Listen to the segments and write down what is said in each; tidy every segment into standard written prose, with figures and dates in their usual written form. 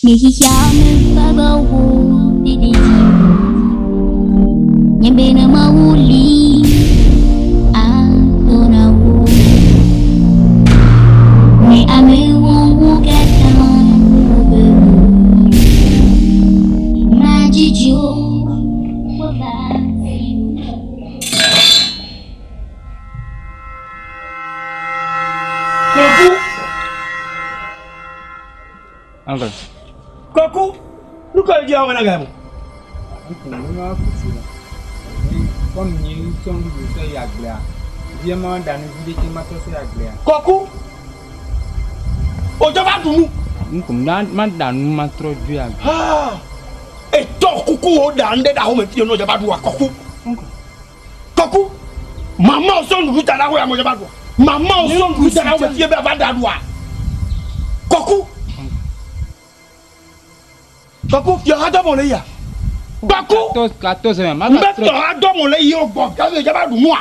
Ni xexea me ƒe wo dede dzi. Nye be ne Mawu li atɔ na wo. Ne amewo wo katã wobe wo. Madzidzo wova si wo. Koku. Uncle. Koku. Nu ka le dzi awɔ na ga mo? Uncle, ne ma fufu la. Kɔm nye ŋutɔ nuɖuɖu sɔ yi agblea. Vie ma ɖa nu vi ɖe tse ma sɔ sɔ yi agblea. Koku. O dzɔ va ɖu nu. Uncle, ma ma ɖa nu ma trɔ dzo yi agble. Ha. Etɔ kuku wo ɖa nu ɖe ɖa xɔme fie no dzɔ va ɖua kɔku. Uncle. Kɔku. Mama wo sɔ nuɖuɖu da ɖe axɔ ya mo dzɔ va ɖua. Mama wo sɔ nuɖuɖu da ɖe axɔ fie be ava ɖa ɖua. Kɔku. Kɔku yɔ ha dɔ mo le ya. Kɔku. Mbe tɔ ha dɔ mo le yi o gbɔ gaze dzɔ va ɖu nua.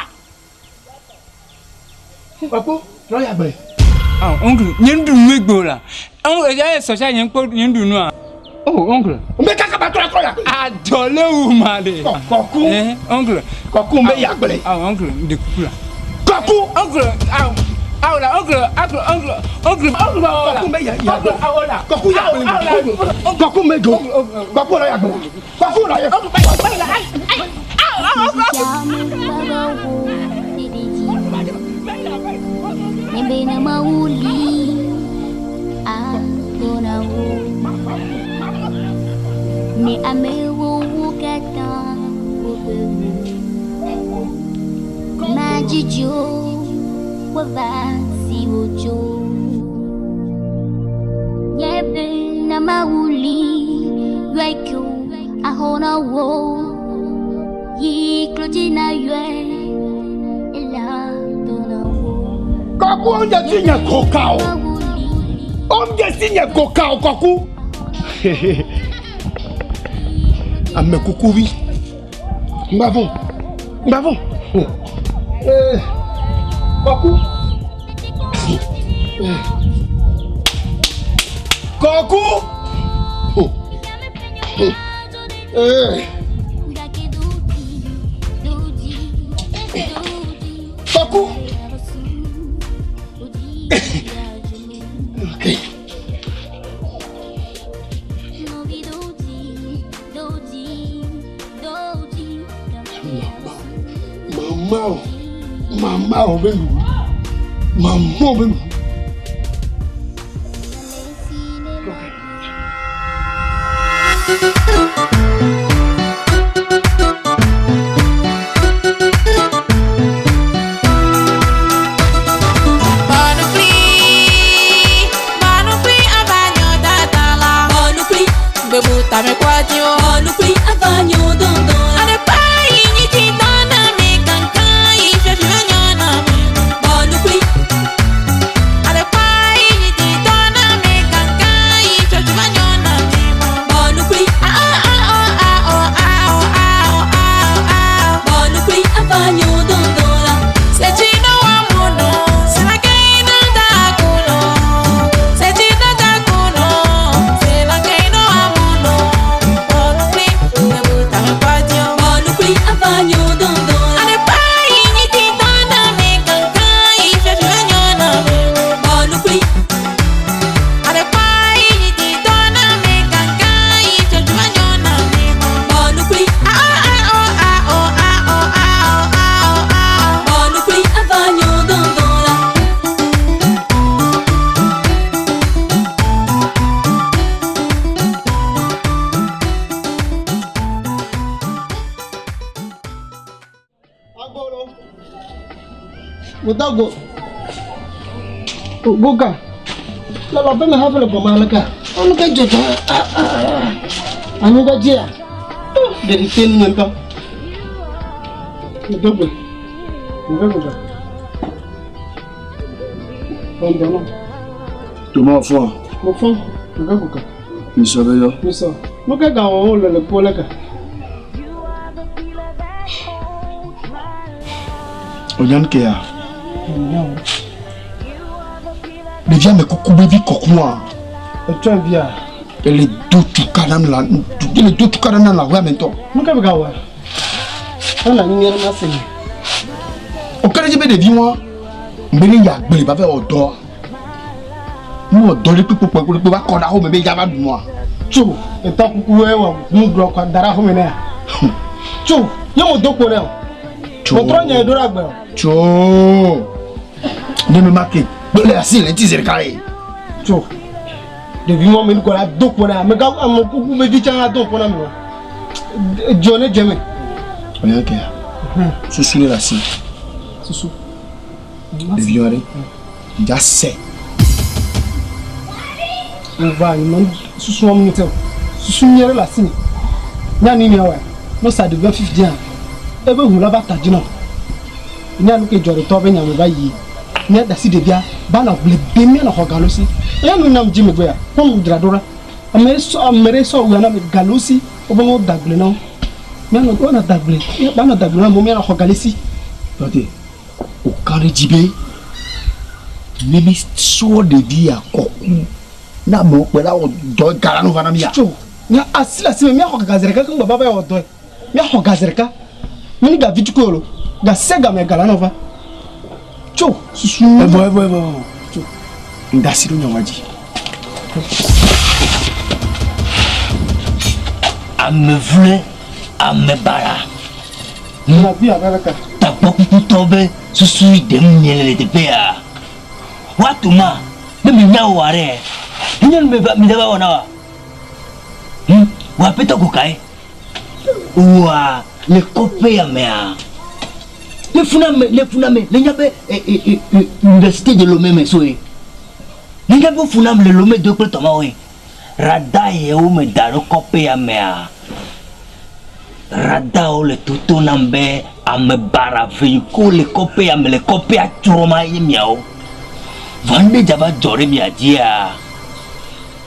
Kɔku trɔ ya gbe. Ah, oncle, nye ŋɖu nu egbe o la. Oncle, eya ye sɔsia nye ŋkpɔ nye ŋɖu nua. Oh, oncle. Mbe kaka ba trɔ trɔ ya gbe. Adɔ le wu ma ɖe. Kɔku. Eh, oncle. Kɔku mbe ya gbe. Ah, oncle, ŋɖe kuku la. Kɔku. Oncle, ah, ah la, oncle, oncle, oncle, oncle, oncle, Kɔku mbe ya ya gbe. Kɔku ya gbe. Kɔku mbe dzo. Kɔku la ya gbe. Kɔku la ya. Xexea me ƒe wo dede dzi. Nye be ne Mawu li atɔ na wo. Ne amewo wo katã wobe wo. Madzidzo wova si wo tso. Nye be na Mawu li yɔe axɔ na wo. Yi klodzi na yɔe ela tɔ na wo. Kɔku oúnjẹ tí yẹn kò ká o. Mawu li. Oúnjẹ tí yẹn kò ká o kɔku. Ame kuku vi. Ŋgba fún. Ŋgba fún. Ee, Kɔku. Kɔku. Ee. Kɔku. Okay. Mama o, mama o bɛ nugu, mama o bɛ nugu. Agboro. Gotago. Goka. Lọlọ fẹ́ mi hafi le gɔmɛ aleke. Ɔnu ke dzɔdzɔ. Anyigba dzia. Ɖeɖi te nu ŋutɔ. Dogbe. Nve goka. Bɔndɔ nɔ. Toma fɔ. Mo fɔ. Nve goka. Misɔ bɛ yɔ. Misɔ. Nu ke gawɔ le le kpo le ke. O nya nu ke ya. Ɖevia me kuku be vi kɔkua. Etsɔe via. Ele do tuka nam la ele do tuka nam la aƒea me ŋutɔ. Nu ka be gawɔa? Ena nyuie ɖe ma se me. O ke ɖe dzi be ɖevi wa mbe ne yi agble va va wɔ dɔa. Ne wɔ dɔ ɖe kpekpe kpekpe kpekpe va kɔ ɖe axome be ya va ɖu nua. Tso etɔ kuku ye wɔ nu gblɔ kɔ da ɖe axome nɛ ya. Tso ye mo do kpo nɛ o. Tso. Mo trɔ nye ɖo ɖe agbe o. Tso ne me ma ke kple asi le ŋuti zi ɖeka ye. Tso ɖevi mɔ mi kɔ la do kpo nɛ ame ga ame kuku vevi tsã la do kpo na mi o. Dzɔ ne dze me. Ɔyɔ ke ya. Susu le asi. Susu. Ɖevi wa ɖe. Dza se. Eva yi me susu wɔm ŋutɔ. Susu nyuie ɖe le asi me. Nya nu mia wɔe. Ne sa ɖevia fifi dzia, ebe ʋu la va ta dzi na. Nya nu ke dzɔ ɖe tɔ be nya me va yi. Mía da asi ɖevia ba nɔ gble dem mía nɔ xɔ galo si. Eya nu nam dzi megbea, kpɔ nu dzra ɖo ɖa. Ame sɔ ame ɖe sɔ wua na me galo si wobe wo da gble na wo. Mía nɔ wo nɔ da gble, ba nɔ da gble na amewo mía nɔ xɔ galo si. Tɔte, o ka ɖe dzi be ne mi sɔ ɖevi ya kɔku na amewo kpe la wɔ dɔ ga la nu va na mia. Tso, mía asi le asi me mía xɔ ga zi ɖeka keŋ gbɔ va wɔ dɔe. Mía xɔ ga zi ɖeka. Mi ni ga vi tukui o lo. Ga sia game ga la nɔ va. Tso, susu. Evɔ evɔ evɔ. Tso, ŋda asi ɖo nya wa dzi. Ame vlɔe, ame baɖa. Tagbɔkukutɔ be susu ɖem miele le teƒe ya. Woato ma ne minya wɔ aɖe. Minya nu mi va wɔ na wa. Wò aƒetɔ ko kae? Wòa le kɔƒe ya mea? Le funa me, le funa me, le nya be université de Lomé me so ye. Le nya be funa me le Lomé do kple tɔmawo ye. Rada yewo me da ɖo kɔƒe ya mea? Radawo le toto nam be ame baɖa ve yi ke wole kɔƒe ya me le kɔƒea tsrɔ̃m nye miawo. Vɔ nu ɖe dza va dzɔ ɖe mia dzia,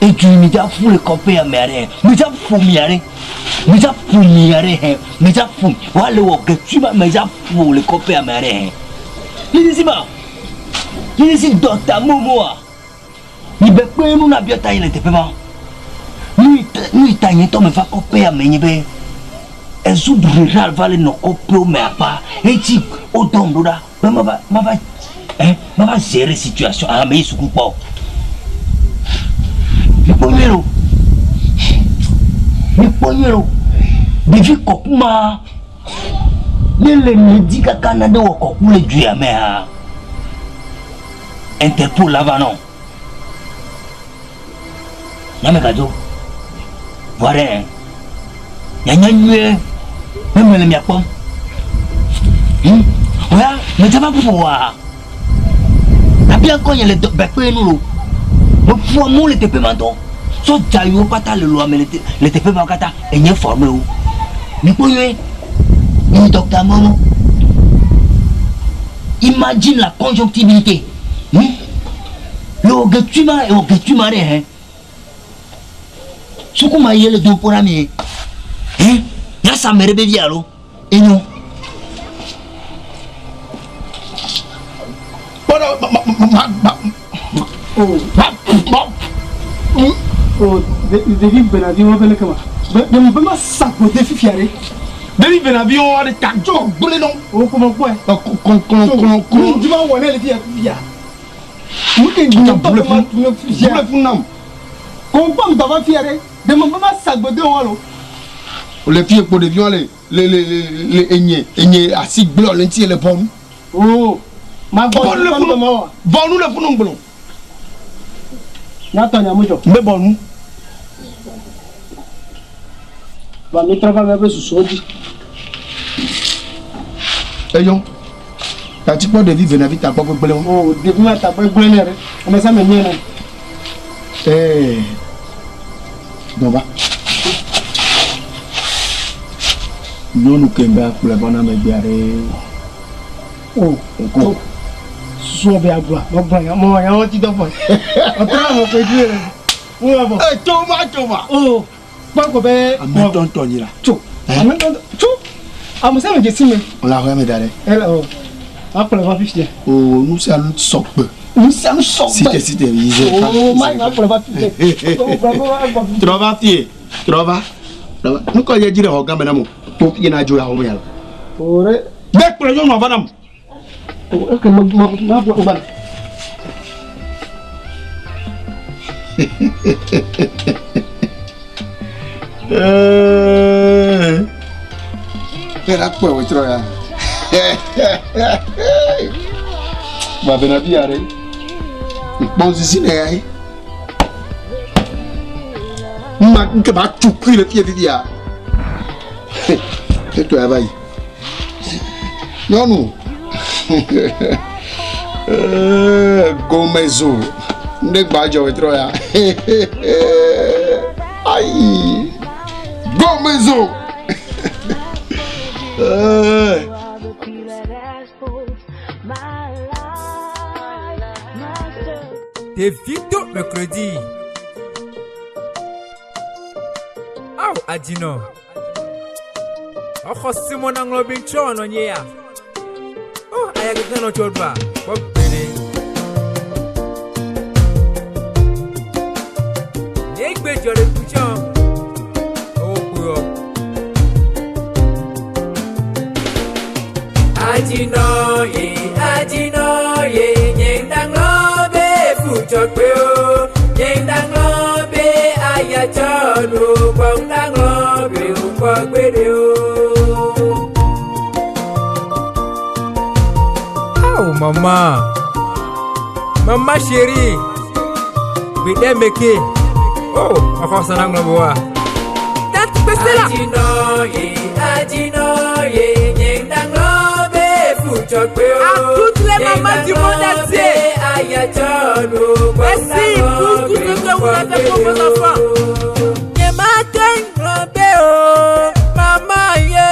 edu yi midza ƒu le kɔƒe ya mea ɖe, midza ƒo mia ɖe, midza ƒo mia ɖe hɛ, midza ƒo, woale wɔ getui ma midza ƒo le kɔƒe ya mea ɖe hɛ. Lidisi ma, lidisi dɔta momoa. Mi be kpe nu na biɔ ta yi le teƒe ma. Nu yi ta nye ŋutɔ meva kɔƒea me nye be ezu rural va le nɔ kɔƒewo me akpa etsi wodɔm ɖo ɖa be mava mava eh mava gérer situation ame yi suku kpɔ. Mikpɔ nyuie lo. Mikpɔ nyuie lo. Ɖevi kɔku ma ne le mi dzi kaka nane wɔ kɔku le du ya mea. Interpol la va nɔ. Nyame gadzo. Vɔ ɖe nyanya nyuie ne mele mia kpɔm. Oya medze va ƒoƒo wa. Abia ŋkɔ nye le bɛkpe nu lo. Meƒo amewo le teƒe ma ŋutɔ. Sɔdza yiwo kpata le loa me le teƒe ma katã enye forme wo. Mikpɔ nyuie. Mi docteur Momo. Imagine la conjonctibilité. Le wɔ getui ma, ewɔ getui ma ɖe hɛn. Suku ma ye le do ƒo na mi. Hein? Ya sa me ɖe be vi alo? Enyo. Kpɔɖɔ ma ma ma Oh, ma ma. Oh, ɖevi gbenavi wo be leke ma. Be be ma sa gbode fifia ɖe. Ɖevi gbenavi wo ɖe ta dzɔ gblẽ nɔ. O ko ma kpɔe. Kɔn kɔn kɔn kɔn. Nu dzi ma wɔ ne le fia fifia. Nu ke nyɔ tɔ be ma tu ne fifia. Bule fun nam. Ko kpɔ ŋdɔ va fia ɖe. Ɖe me be ma sa gbode wo alo. Le fie kpo ɖevi wo le le le le enye enye asi gblẽ le ŋuti le bɔnu. Oh, ma gbɔ Bɔnu le funu bɔnu le funu gblɔ. Nyatɔ nyamudzɔ. Mbe bɔnu. Va mi trɔ va miaƒe susuwo dzi. Eyɔ. Tati kpɔ ɖevi venavi tagbɔ gbegblẽ wo. Oh, ɖevi ma tagbɔ gblẽ nɛ ɖe. Ame sia ame nyɛ nɛ. Ee. Dɔba. Nyɔnu ke be akplɔe va na megbea ɖe. Oh, Eko. Susuɔ be agblɔ, mɔgblɔ nya, mɔ nya wɔti dɔ fɔ. Ɔtrɔ ame koe dzi le. Ŋu wɔ. E tso ma tso ma. Oh, kpɔ ko be. Ame ŋutɔŋutɔ nyi la. Tso. Ame ŋutɔŋutɔ tso. Ame sia ame dze si me. Wòle aƒea me da ɖe. Ele o. Akplɔe va fifia. O nu sia nu sɔgbe. Nu sia nu sɔgbe. Site site yi ze fa. Oo ma ma kplɔ va fi ɖe. Trɔ va fie. Trɔ va. Trɔ va. Nu kɔ ye dzi ɖe xɔ gã me na mo. To fie na dzo ya xɔ me ya. O ɖe. Be kplɔ nyɔnua va nam. O eke ma ma ma gbɔ gba. Ne la kpɔe wòtrɔ ya. Mavena bi ya ɖe. Nkpɔ zizi ne ya ye. Ma nke ba tukui le fie fifia. Etɔ ya va yi. Nyɔnu. Gomezo. Ŋɖe gba dzɔ wòtrɔ ya. Ayi. Gomezo. Ɖevi do mercredi. Ao adinɔ. Exɔ si mo na ŋlɔ bi ŋtsɔ nɔ nye ya. Oh, aya keke nɔ tsɔ ɖua. Kpɔ gbeɖe. Nye gbe dzɔ ɖe kutsɔ. Ewo kpɔyɔ. Adinɔ ye, adinɔ ye, nye ŋda ŋlɔ be futsɔ kpe o. Nye ŋda ŋlɔ be ayatsɔ ɖo, kpɔ ŋda ŋlɔ be wòkpɔ gbeɖe o. Oh, maman. Maman chérie. Gbede meke. Oh, ọkọ sọ náà ŋlɔ wa. Tati pèsè la. Adinɔ ye, adinɔ ye, nye ŋda ŋlɔ be futsɔ kpe o. À toutes les mamans du monde entier. Merci pour tout ce que vous avez fait pour vos enfants. Nye ma te ŋlɔ be o, mama ye.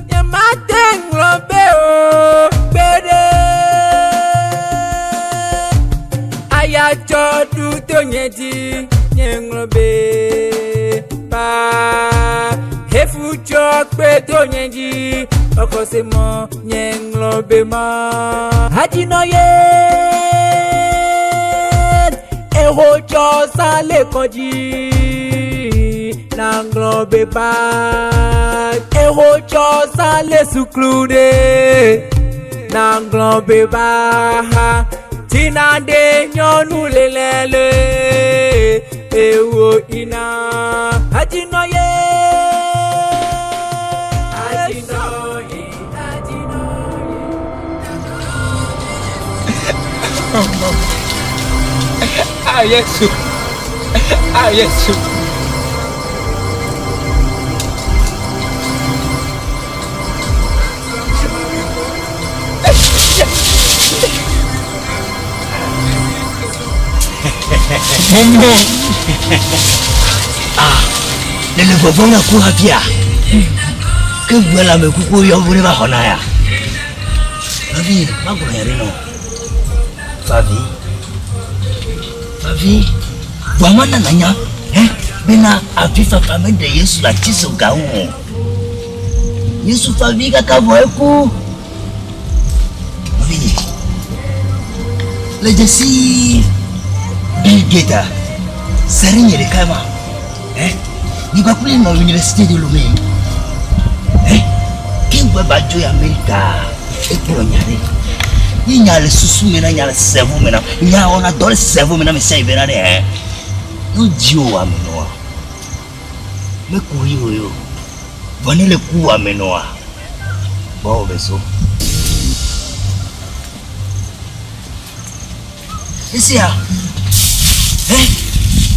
Nye ma te ŋlɔ be o, gbeɖe. Ayatsɔ ɖu to nye dzi, nye ŋlɔ be ba. Hefutsɔ kpe to nye dzi, ɔkɔ se mɔ nye ŋlɔ be ma. Hadzinɔ ye, ehotsɔ sa le kɔdzi, na ŋlɔ be ba. Ehotsɔ sa le suklu ɖe, na ŋlɔ be ba. Tina ɖe nyɔnu lelele, ewo ina. Hadzinɔ ye. Hadzinɔ ye, hadzinɔ ye. Ah, Yesu. Ah, Yesu. Mumu. Ah, ne le vɔvɔm na ku hafia. Ke gbe le ame kuku yɔm ne va xɔ na ya. Nɔvi, magblɔ nya ɖe nɔ. Favi. Favi. Vɔa mana nanya he bena avifafa meɖe Yesu le atisoga ŋu o. Yesu fa avi kaka vɔ eku. Nɔvinye, le dzesi Bill Gates seri nye ɖeka ma. Eh? Nyigba kple nɔ université de Lomé. Eh? Ke ŋgbe ba dzo yi Amerika, ekplɔ nya ɖe. Ye nya le susu me na nya le cerveau me na. Nya wɔna dɔ le cerveau me na me sia yi bena ɖe hɛ. No dzi o ame nɔa. Meku yi o yo. Vɔ ne le ku ame nɔa. Gbɔ be so. Esia. Eh?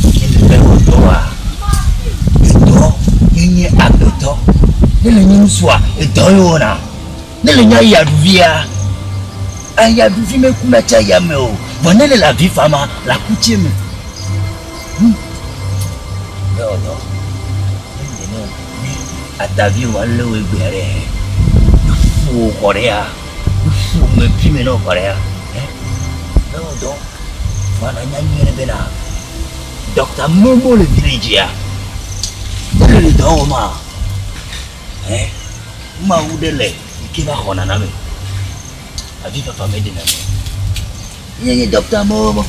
Ne le be wɔ dɔa. Edɔ ye nye agbetɔ. Ne le nye nusua, edɔ ye wɔna. Ne le nye ayaɖuvia, ayaɖuvi mekuna tsa yame o. Vɔ ne le le avi fama, le akutse me. Be wɔ dɔ. Ne ne ne adavi wa lé wo egbea ɖe. Ne ƒo wò kɔ ɖe ya. Ne ƒo ŋɛvi me na wò kɔ ɖe ya. Be wɔ dɔ. Vɔ na nya nyuie ɖe bena Dr. Momo le village ya. Ele le dɔ wɔm a. Mawu ɖe le yi ke va xɔna na me. Avifafa meɖena me o. Nye nye ɖɔkta amewo.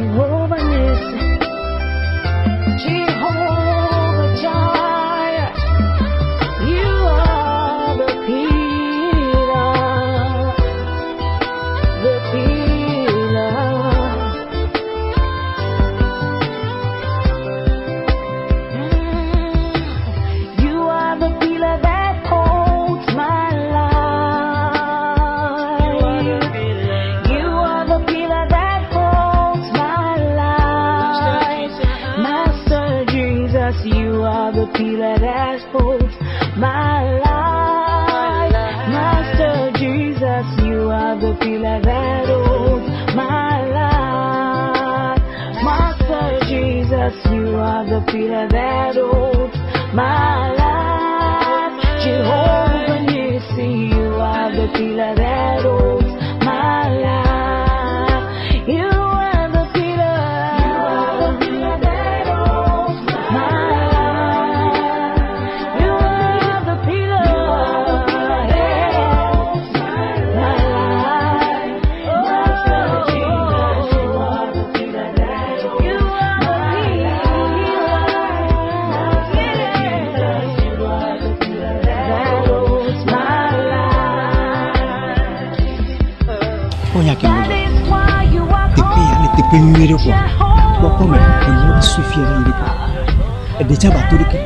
Jehovah Nissi, Jehovah Jireh, you are the pillar, the pillar. You are the pillar that holds my life. You are the pillar that holds my life. Master Jesus, you are the pillar that holds my life. Master Jesus, you are the pillar that holds my life. Master Jesus, you are the pillar that holds my life. Jehovah Nissi, you are the pillar that holds my life. You are the pillar. You are the pillar that holds my life. You are the pillar that holds my life. Master Jesus, you are the pillar that holds you are the pillar. You are the pillar that holds my life. Kpɔ nya ke That me is why you are teƒe ya le teƒe nyuie ɖe kɔa. Kpɔ kɔme enuwo be sue fia va yi ɖe ko. Eɖe tsa ba to ɖeke.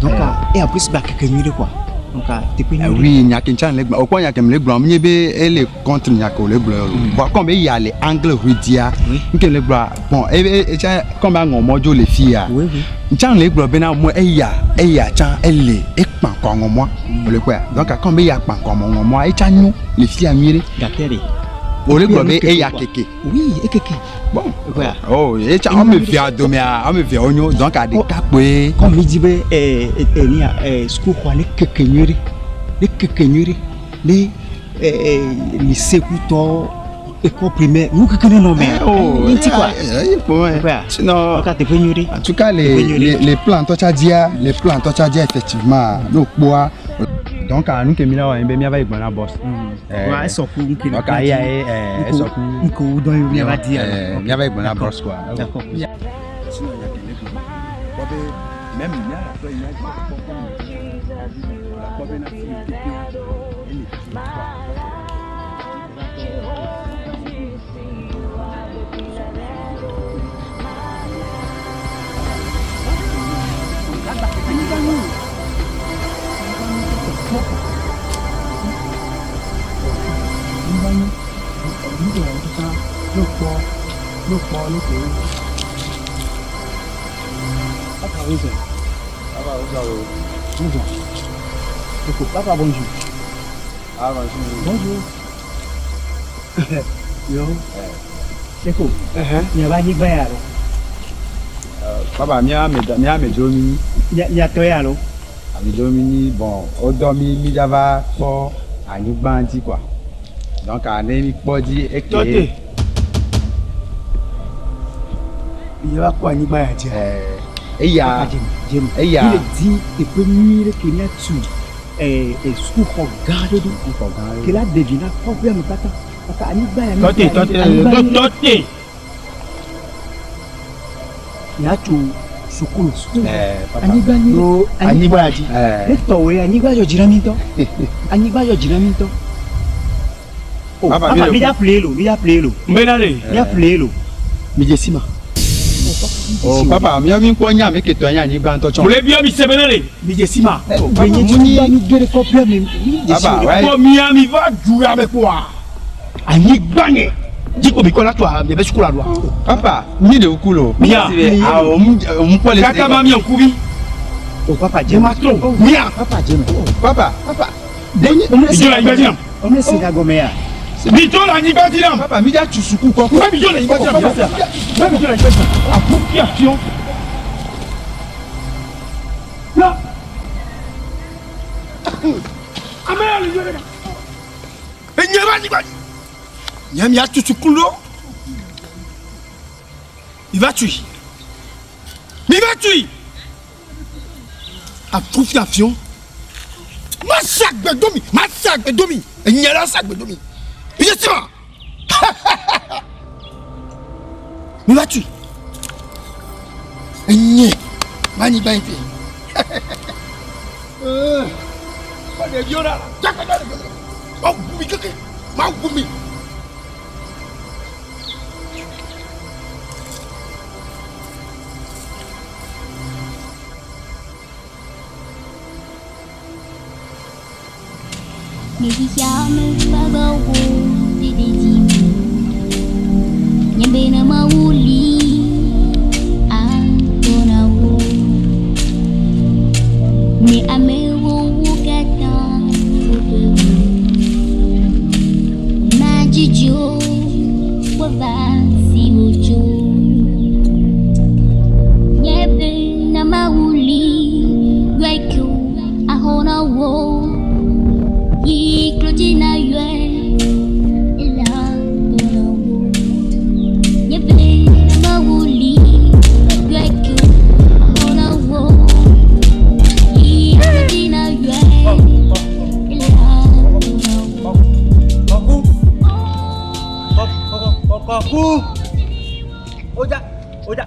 Donc et en plus ba keke nyuie ɖe quoi. Donc teƒe nyuie ɖe. Oui, nya ke ntsa le gblɔ, okpɔ nya ke me le gblɔ, menye be ele contre nya ke wòle gblɔ o. Bon, comme eya le angle rudia, nke le gblɔa, bon, e e etsa comme aŋɔmɔ dzo le fia. Ntsa le gblɔ bena mo eya eya tsã ele ekpã kɔ aŋɔmɔa, wòle kpɔa. Donc comme eya kpã kɔ aŋɔmɔa, etsa nyo le fia nyuie ɖe. Gake ɖe. Wòle gblɔ be eya keke. Oui, ekeke. Bon, oh, etsa ame evea domea, ame evea wonyo, donc ɖeka kpoe. Comme mi di be eh eh nia eh sukuxɔa ne keke nyuie ɖe. Ne keke nyuie ɖe. Ne eh eh lycée kutɔ école primaire nu keke ne nɔ mea. Oh, Ŋuti quoi. eh, eh, Sinon, En teƒe nyuie ɖe. En tout cas, les plans tɔ dia, les plans tɔ dia effectivement, no kpoa. Donc, nous que mina wa be mi ava gbona boss. Ouais, esɔ ku nke Donc, ayi ayi eh esɔ ku. Nke wo dɔn yi mi ava di ya. Eh, mi ava gbona boss quoi. D'accord. Sinon, il y a des même mi ala tɔ yi la kpɔ be na fi ele Papa, bonjour. Papa, bonjour. Bonjour. Papa, bonjour. Ah, bonjour. Bonjour. Yo. Eko. Miava anyigba ya lo. Papa, mía ame mía ame dzro mi. Mia tɔ ya lo. Ame dzro mi ni bon, wodɔ mi mi dzava kpɔ anyigba ŋuti quoi. Donc, ne mi kpɔ dzi eke. Tɔte. Miava kpɔ anyigba ya dzia. Eya. Eya. Mi le di teƒe nyuie ɖe ke míatu eh eh sukuxɔ gã aɖe ɖo. Ke la ɖevi na kɔƒea me katã. Kaka anyigba ya. Tɔte, tɔte, anyigba nyuie ɖe. tɔte. Miatso sukulu. Anyigba nyi. Ɖo anyigba ya dzi. Ne tɔwòe anyigba dzɔ dzi na mi ŋutɔ. Anyigba dzɔ dzi na mi ŋutɔ. O Papa, papa mi dza ƒle lo, mi dza ƒle lo. Mbena le. Mi dza ƒle lo. Mi dze si ma. O papa, míawo mi kpɔ nya mi ke tɔ nye anyigba ŋutɔ tsɔ. Mle bia mi se bena le. Mi dze si ma. Gbenye anyigba mi ge ɖe kɔƒea me. Mi dze si Papa, o. wa Kpɔ mia mi va du ya me kpoa. Anyigba nye. Dzikpo mi kɔ la tɔa miabe sukula ɖoa. Papa, mi ɖe ŋku lo. Mia. Awɔ mu kpɔ le. Kaka ma mia ŋkuvi. O papa dze Ne me. ma trɔ mia. Papa dze me. Papa, papa. Mi dzo le anyigba dzi nam. Ɔmle si ga gɔme ya. Mi dzo le anyigba dzi nam. Papa, mi dza tu suku kɔkɔ. Mɛ mi dzo le anyigba dzi nam. Mɛ mi dzo le anyigba dzi nam. Aƒu fia fiɔ. La. Ame ya le dzo ɖe. Enye be anyigba dzi. Nye mia tu sukulu ɖo. Mi va tui. Mi va tui. Aƒu fia fiɔ. Ma se agbe do mi. Ma se agbe do mi. Enye la se agbe do mi. Mi dze si ma. Mi va tui. Enye be anyigba yi fi. Kpɔ ɖeviwo ɖa. Dzakpɛ ɖe ɖeviwo ɖa. Mawu mi keke. Mawu mi.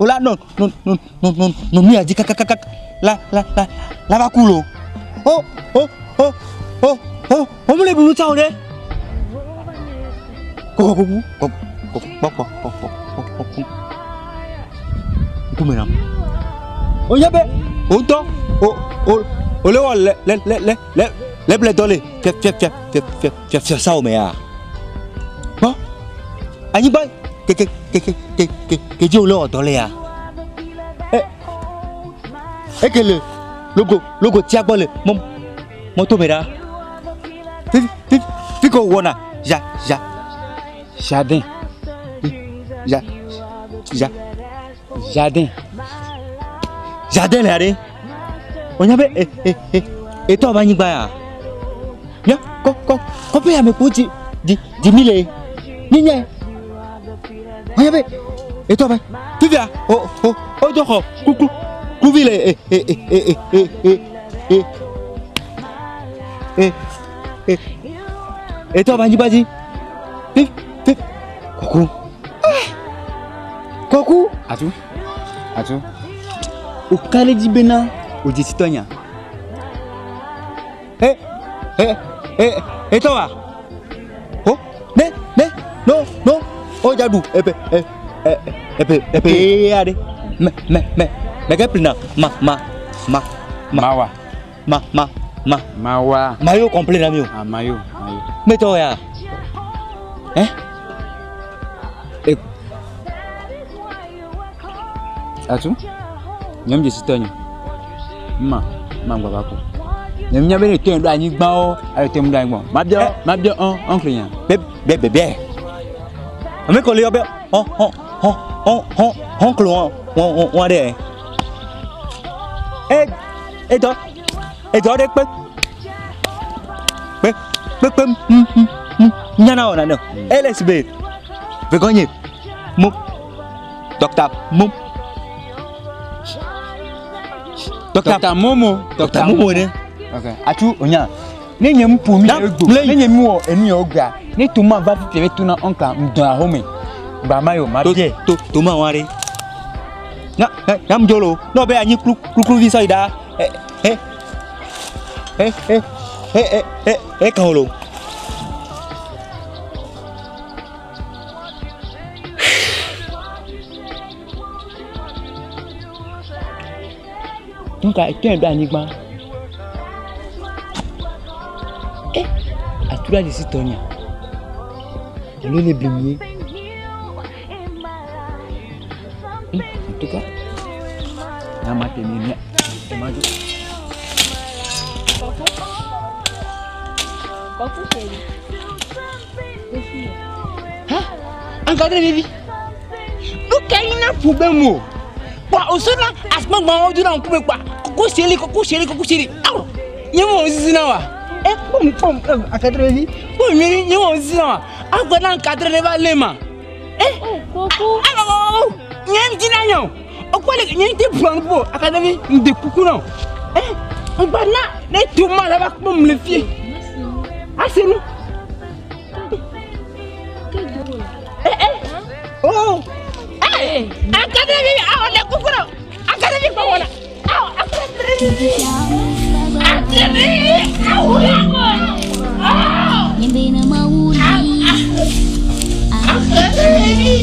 Ola no no no no no no mi adi kakakaka la la la la va ku lo. O o o o o o mu le bunu tsa o de. Koko koko koko koko koko koko koko. Nkume na. O nya be o ŋutɔ o o o le wɔ le le le le le le ble dɔ le fia fia fia fia fia fia fia sa o me ya. Bɔn anyigba keke keke keke kedzi wo le wɔ dɔ le ya. E eke le logo logo tia gbɔ le mɔ mɔto me ɖa. Fi fi fi ke wòwɔna ja ja Jardin. ja ja Jardin. jardin le ya ɖe. Wonya be e e e etɔ be anyigba ya. Mía kɔ kɔ kɔƒe ya me kpo dzi dzi dzi mi le. Mi nyae. Wonya be etɔ be fifia o o o do xɔ kuklu kluvi le e e e e e e e e e e etɔ be anyigba dzi. Fi fi kɔku kɔku. Atu. Atu. O ka ɖe edzi bena o dze si tɔ nya. E e e etɔ wa. O ne ne no no o dza ɖu epe e e epe epe ya ɖe mɛ mɛ mɛ mɛ ke ƒlena ma ma ma ma Mawa. ma ma ma Mawa. mayo complet na mi o. Ah mayo mayo. Metɔ ya. Ɛ E. Atu. Nye mu dze si tɔ nya. Ma ma gbɔ va ko. Nye mu nya be ne tɔ ɖo anyigba wo alo tɔ mu ɖo anyigba. Ma bia ma bia ɔn oncle nya. bɛ bɛ bɛ bɛ. Ame kɔ le yɔ be hɔn hɔn hɔn hɔn hɔn hɔn klo hɔn hɔn hɔn ɖe. E edɔ edɔ ɖe kpe kpe kpe kpe m m m nyana wɔna ne o. Ele si be vegɔnye mo dɔkta mo dɔkta Dr Momo. dɔkta Momo ne. Ok. Atu onya. Ne nye mu ƒo mi Da- le egbo. le- Ne nye mu wɔ enu yɔ gbea. Ne toma va fifia be tona oncle ŋdɔ ahome. Gba ma yo ma To bia. to to ma wa ɖe. Nya nya nya lo. No be anyi klu klukluvi sɔ yi da. E e e e e e e e kan lo. Nuka etɔe ɖo anyigba. E atura dzesi tɔnya. Alo le blimie. En tout cas, na ma te mi ma jo. Kɔku chéri. Ha? Encadré vivi. Nu ka yi na problème o? Kpa o so na asma gba o duna nkume kpa. Koko chéri, koko chéri, koko chéri. Aw. Nye mo zizi na wa. E pom pom encadré vivi. Pom mi nye mo zizi na wa. Agba na encadré ne va le ma. Eh, koko. Aw. Nye ndi na nyo. O kwa le nye ndi plan po. Encadré vivi nde kuku na. Eh, ngba na ne to ma la ba pom le fie. Asenu. Eh eh. Oh. Eh, encadré vivi. Aw le kuku na. Encadré vivi pa wala. Aw, encadré vivi. Encadré vivi. Aw. Aw. Encadré vivi.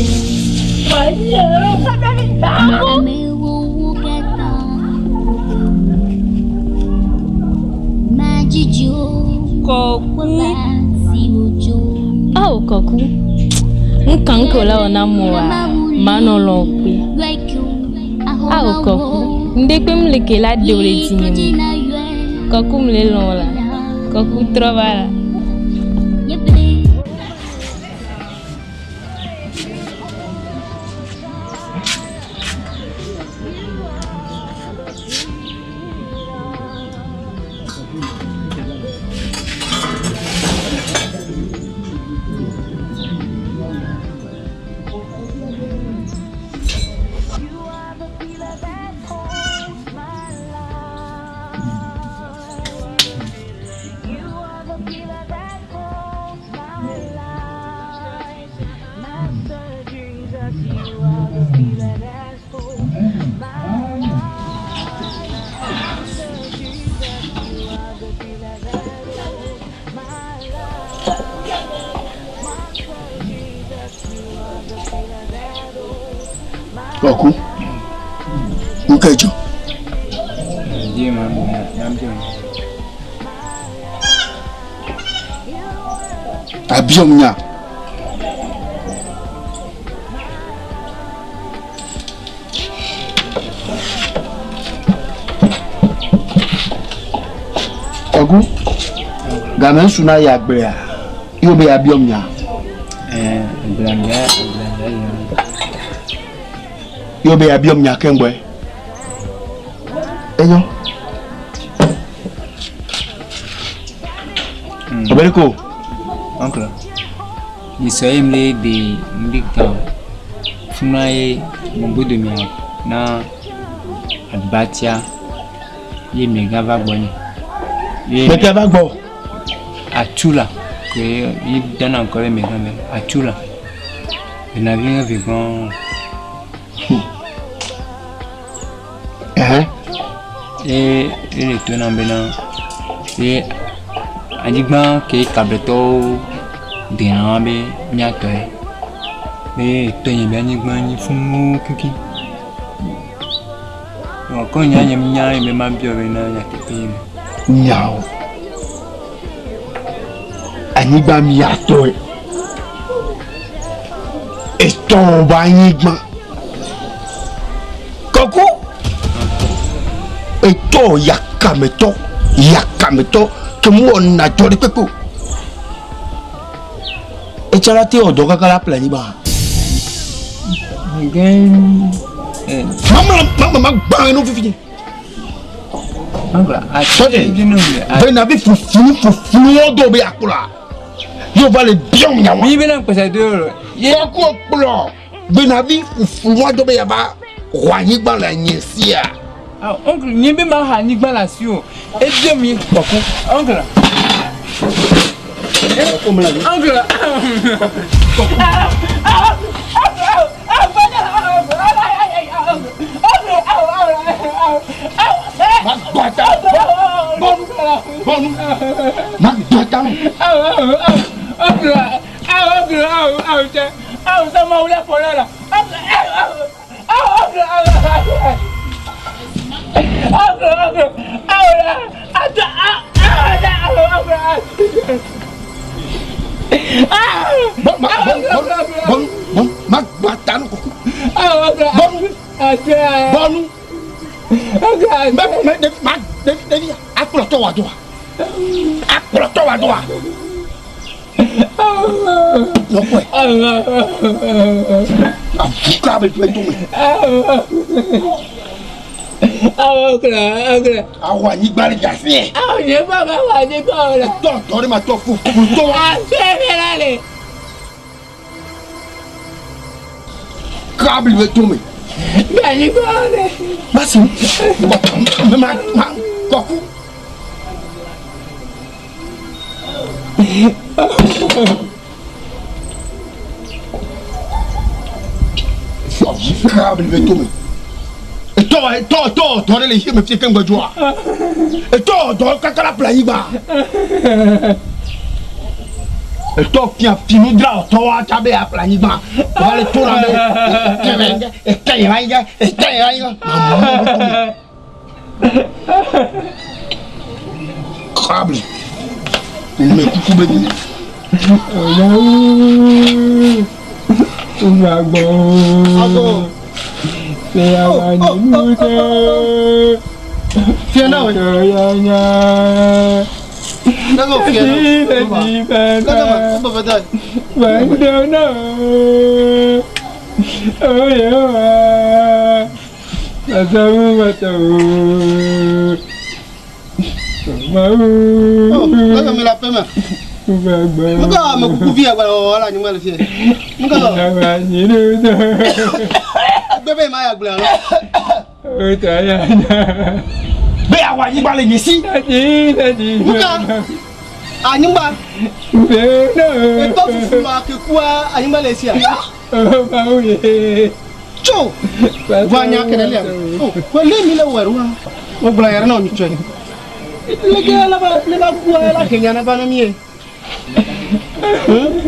Kɔku. Awo kɔku. Nka nke la wɔ na mo wa manɔ lɔ kpe. Awo kɔku. Ndekpe mu le ke la de o le di nye mu. Kɔku mu le lɔ la. Kɔku trɔ va la. Kɔku. Nkedzɔ. Abiom nya. Kɔku. Game ŋsu na yi agblea, ye be abiom nya. Ye be abiom nya keŋgbɔe. Enyo. Obeliko. Oncle, mi sɔ ye mle de ŋdi kan funa ye mɔgbo mia na adubatia ye mega va gbɔ nye. Ye Mega va gbɔ. Atula ke ye dana ŋkɔ ɖe mega me atula. Benavi ŋe vi gbɔn. Ɛhɛn. Ye ye le to nam bena ye anyigba ke kabletɔwo dena wa be míatɔ ye. Be tɔnye be anyigba nyi funu kiki. Bon, ko nya nye nya ye be ma biɔ be na nyateƒe ye me. Nyawo. Anyigba miatɔe. Etɔwo be anyigba. Kɔku. Etɔ yakametɔ yakametɔ ke mu wɔna dzɔ ɖe kpekpe o. Etsa la te wɔ dɔ kaka la ƒle anyigba. Mama mama ma gbã enu fifi dzi. Sɔdze bena bi fufulu fufuluwo do be akplɔa yóò va le biɔm nyawa. Mi bena kpɛsɛ do yɔrɔ. Kɔkɔ kplɔ bena bi fufuluwa do be yaba xɔ anyigba le anyi sia. Ah, oncle, nye be ma ha anyigba le asi o. Ebia mi kɔku. Oncle. Oncle. Ma gbɔ ta. Bɔnu. Bɔnu. Ma gbɔ ta. Bɔnu. Bɔnu. Ma gbɔ ta nu. Bɔnu. Bɔnu. Mɛ mɛ ɖevi ma ɖevi ɖevi akplɔtɔ wa do wa. Akplɔtɔ wa do wa. Nɔkɔe. Avuka be ƒe dome. Awɔ anyigba le dasi. Tɔ tɔ ɖe ma tɔ fu fu tɔ. Kabli be dome. Masi. Ma ma kɔku. Kabli be dome. Etɔ etɔ etɔ tɔ ɖe le yi me fie keŋ gbɛdzɔa. Etɔ dɔ kaka la ƒle anyigba. Etɔ fia finu dra ɔtɔ wa tsa be aƒle anyigba. Wa le to la be kɛmɛ eke yi la yi eke yi la yi. Kabli. Me kuku be mi. Nuka ame kuku vi agbalẽ wɔwɔ le anyigba le fie. Nuka gbe be ma ya gblẽ alo. Be awɔ anyigba le nye si. Nuka anyigba. Etɔ fufu ma ke kua anyigba le sia. Tso va nya ke ɖe lia. O ko le mi le wɔ ɖoa. O gblɔ yɛrɛ na o nyitsɔe. Leke la ba ne ba kua la ke nya na ba na mi ye.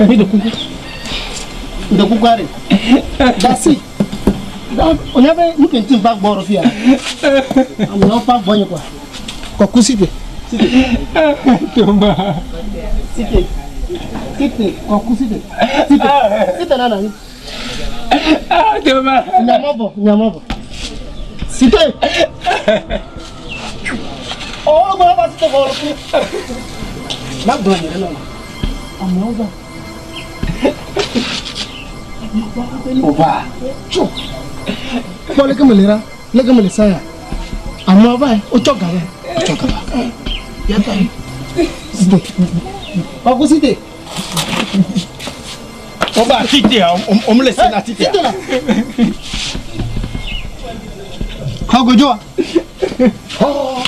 Mi de kuku. De kuku are. Dasi. O nya be nu ke ŋuti va gbɔ ɖo fia. Amewo va gbɔ nye kɔa. Kɔku si te. Si te. Si te. Si te. Kɔku si te. Si te. Si te nana. Nyamɔbɔ. Nyamɔbɔ. Si te. Ɔwɔ gbɔ ba si te kɔ ku. Ma gblɔ nye ɖe nɔ. Amewo va. Ova. Tso. Kpɔ leke me le ɖa. Leke me le sa ya. Amewo va. Wotsɔ ga vɛ. Wotsɔ ga va. Yata. Si te. Kɔku si te. Oba tite o me le se na tite. Tite la. Kɔgodzo. Oh.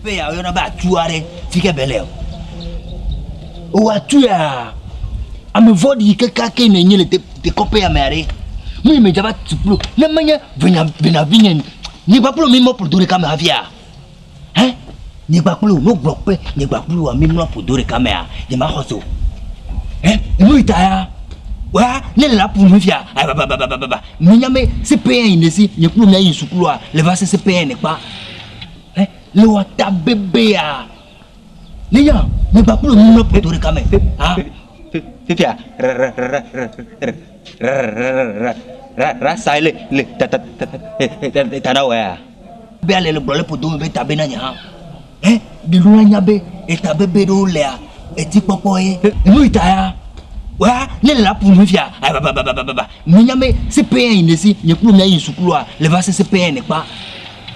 Teƒe ya woyɔna be atu aɖe fi ke be le o. O atu ya ame vɔ̃ɖi yi ke kake nènye le te te kɔƒe ya mea ɖe, nu yi medza va tu kplo ne menye vena venavinye nye kpakple mi mɔ ƒodo ɖeka me hafia? Hɛ? Nye kpakple wò, ne wogblɔ kple nye kpakple wòa mi mlɔ ƒodo ɖeka mea, nye maxɔ se o. Hɛ? Enu yi ta ya, wa ne le la ƒo nu fia, abababababa, menya be CPN yi nesi nye kple wò mía yi sukulua le va se CPN kpa. Hɛ? Le wò ata bebea. Ne nya, nye kpakple wò mi mlɔ ƒodo ɖeka me. Ha? Fifia, rasa le le ta ta ta ta na wɔ ya. Be ale le gblɔ le ƒodo me be ta be na nye hã. Hɛ, ɖe nu anya be eta bebe ɖewo lea eti kpɔkpɔ ye. Enu yi ta ya. Wa ne le la ƒo nu fia abababababa. Menya be CPN yi nesi nye kple mia yi sukulua le va se CPN kpa.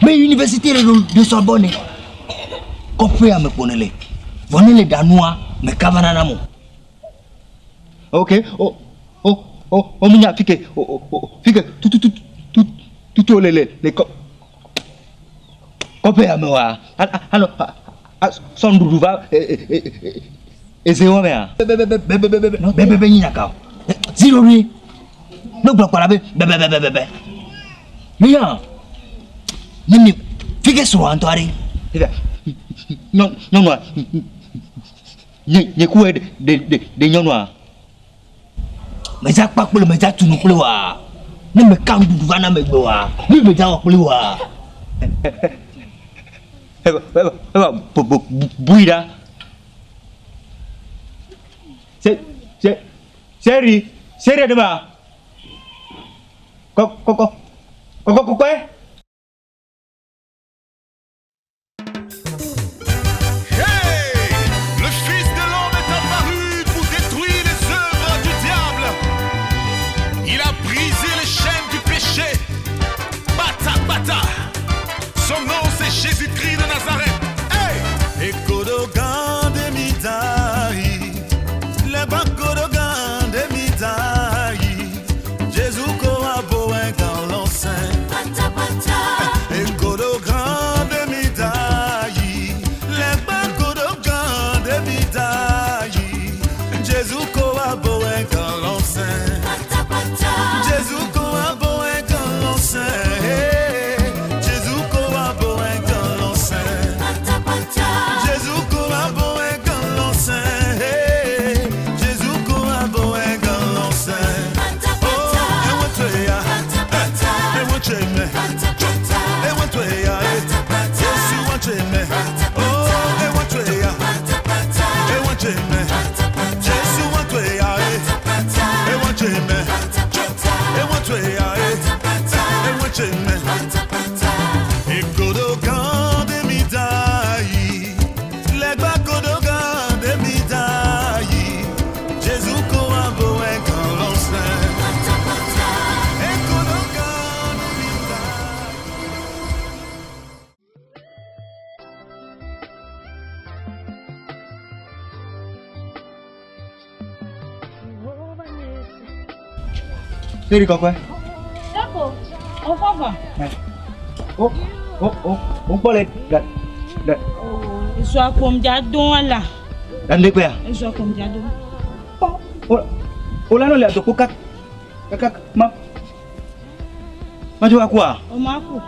Me université ɖe ɖo de Sorbonne. Kɔƒea me kpo ne le. Vɔ ne le ɖanua me kava nana mo. Ok, o o o o mi nya fike o o o fike tu tu tu tu tu tu le le le kɔ kɔƒea me wa anɔ sɔ nuɖuɖu va eze wɔ mea. Bebebebebebebe nyi nyaka o. Zero ri. Ne gblɔ kpala be bebebebebe. Mi nya. Ne mi fike srɔ̃a ŋutɔ aɖe. Nyɔnua nye nye ku ɖe ɖe ɖe nyɔnua. Medza kpa kple medza tu nu kple wa. Ne meka nuɖuɖu va na megbe wa, mi medza wɔ kple wa. Eva bu bu bui ɖa. Se se seri seri ɖe ma. Kɔ kɔ kɔ kɔ kɔ kɔkɔe. Le Fils de l'homme est apparu pour détruire les œuvres du diable. Il a brisé les chaînes du péché. Bata, bata. Son nom, c'est Jésus-Christ de Nazareth. Hey! Ekodogan de midai, le bakodogan de midai, Jésus ko aboen dans l'enceinte. Ekodogan de midai, le bakodogan de midai, Jésus ko aboen dans l'enceinte. Jésus ko aboen dans l'enceinte. Jésus ko aboen dans l'enceinte. Jésus ko aboen dans l'enceinte. Jésus ko aboen dans l'enceinte. Oh, ewotoya, ewocheme, ewotoya, Jésus wocheme. Oh, ewotoya, ewocheme, Jésus wotoya, ewocheme, ewotoya, ewocheme. Ekodogan de midai, legba kodogan de midai, Jésus ko aboen kan l'enceinte. Ekodogan de midai. Seri kɔkɔe. Dako, o fɔfɔ. O o o o kpɔ le ɖe ɖe Ezɔ akomdza do la. ɖe ŋdekpea. Ezɔ akomdza do. O o la nɔ le adokpo kak kak ma ma dzo akua. O ma ku.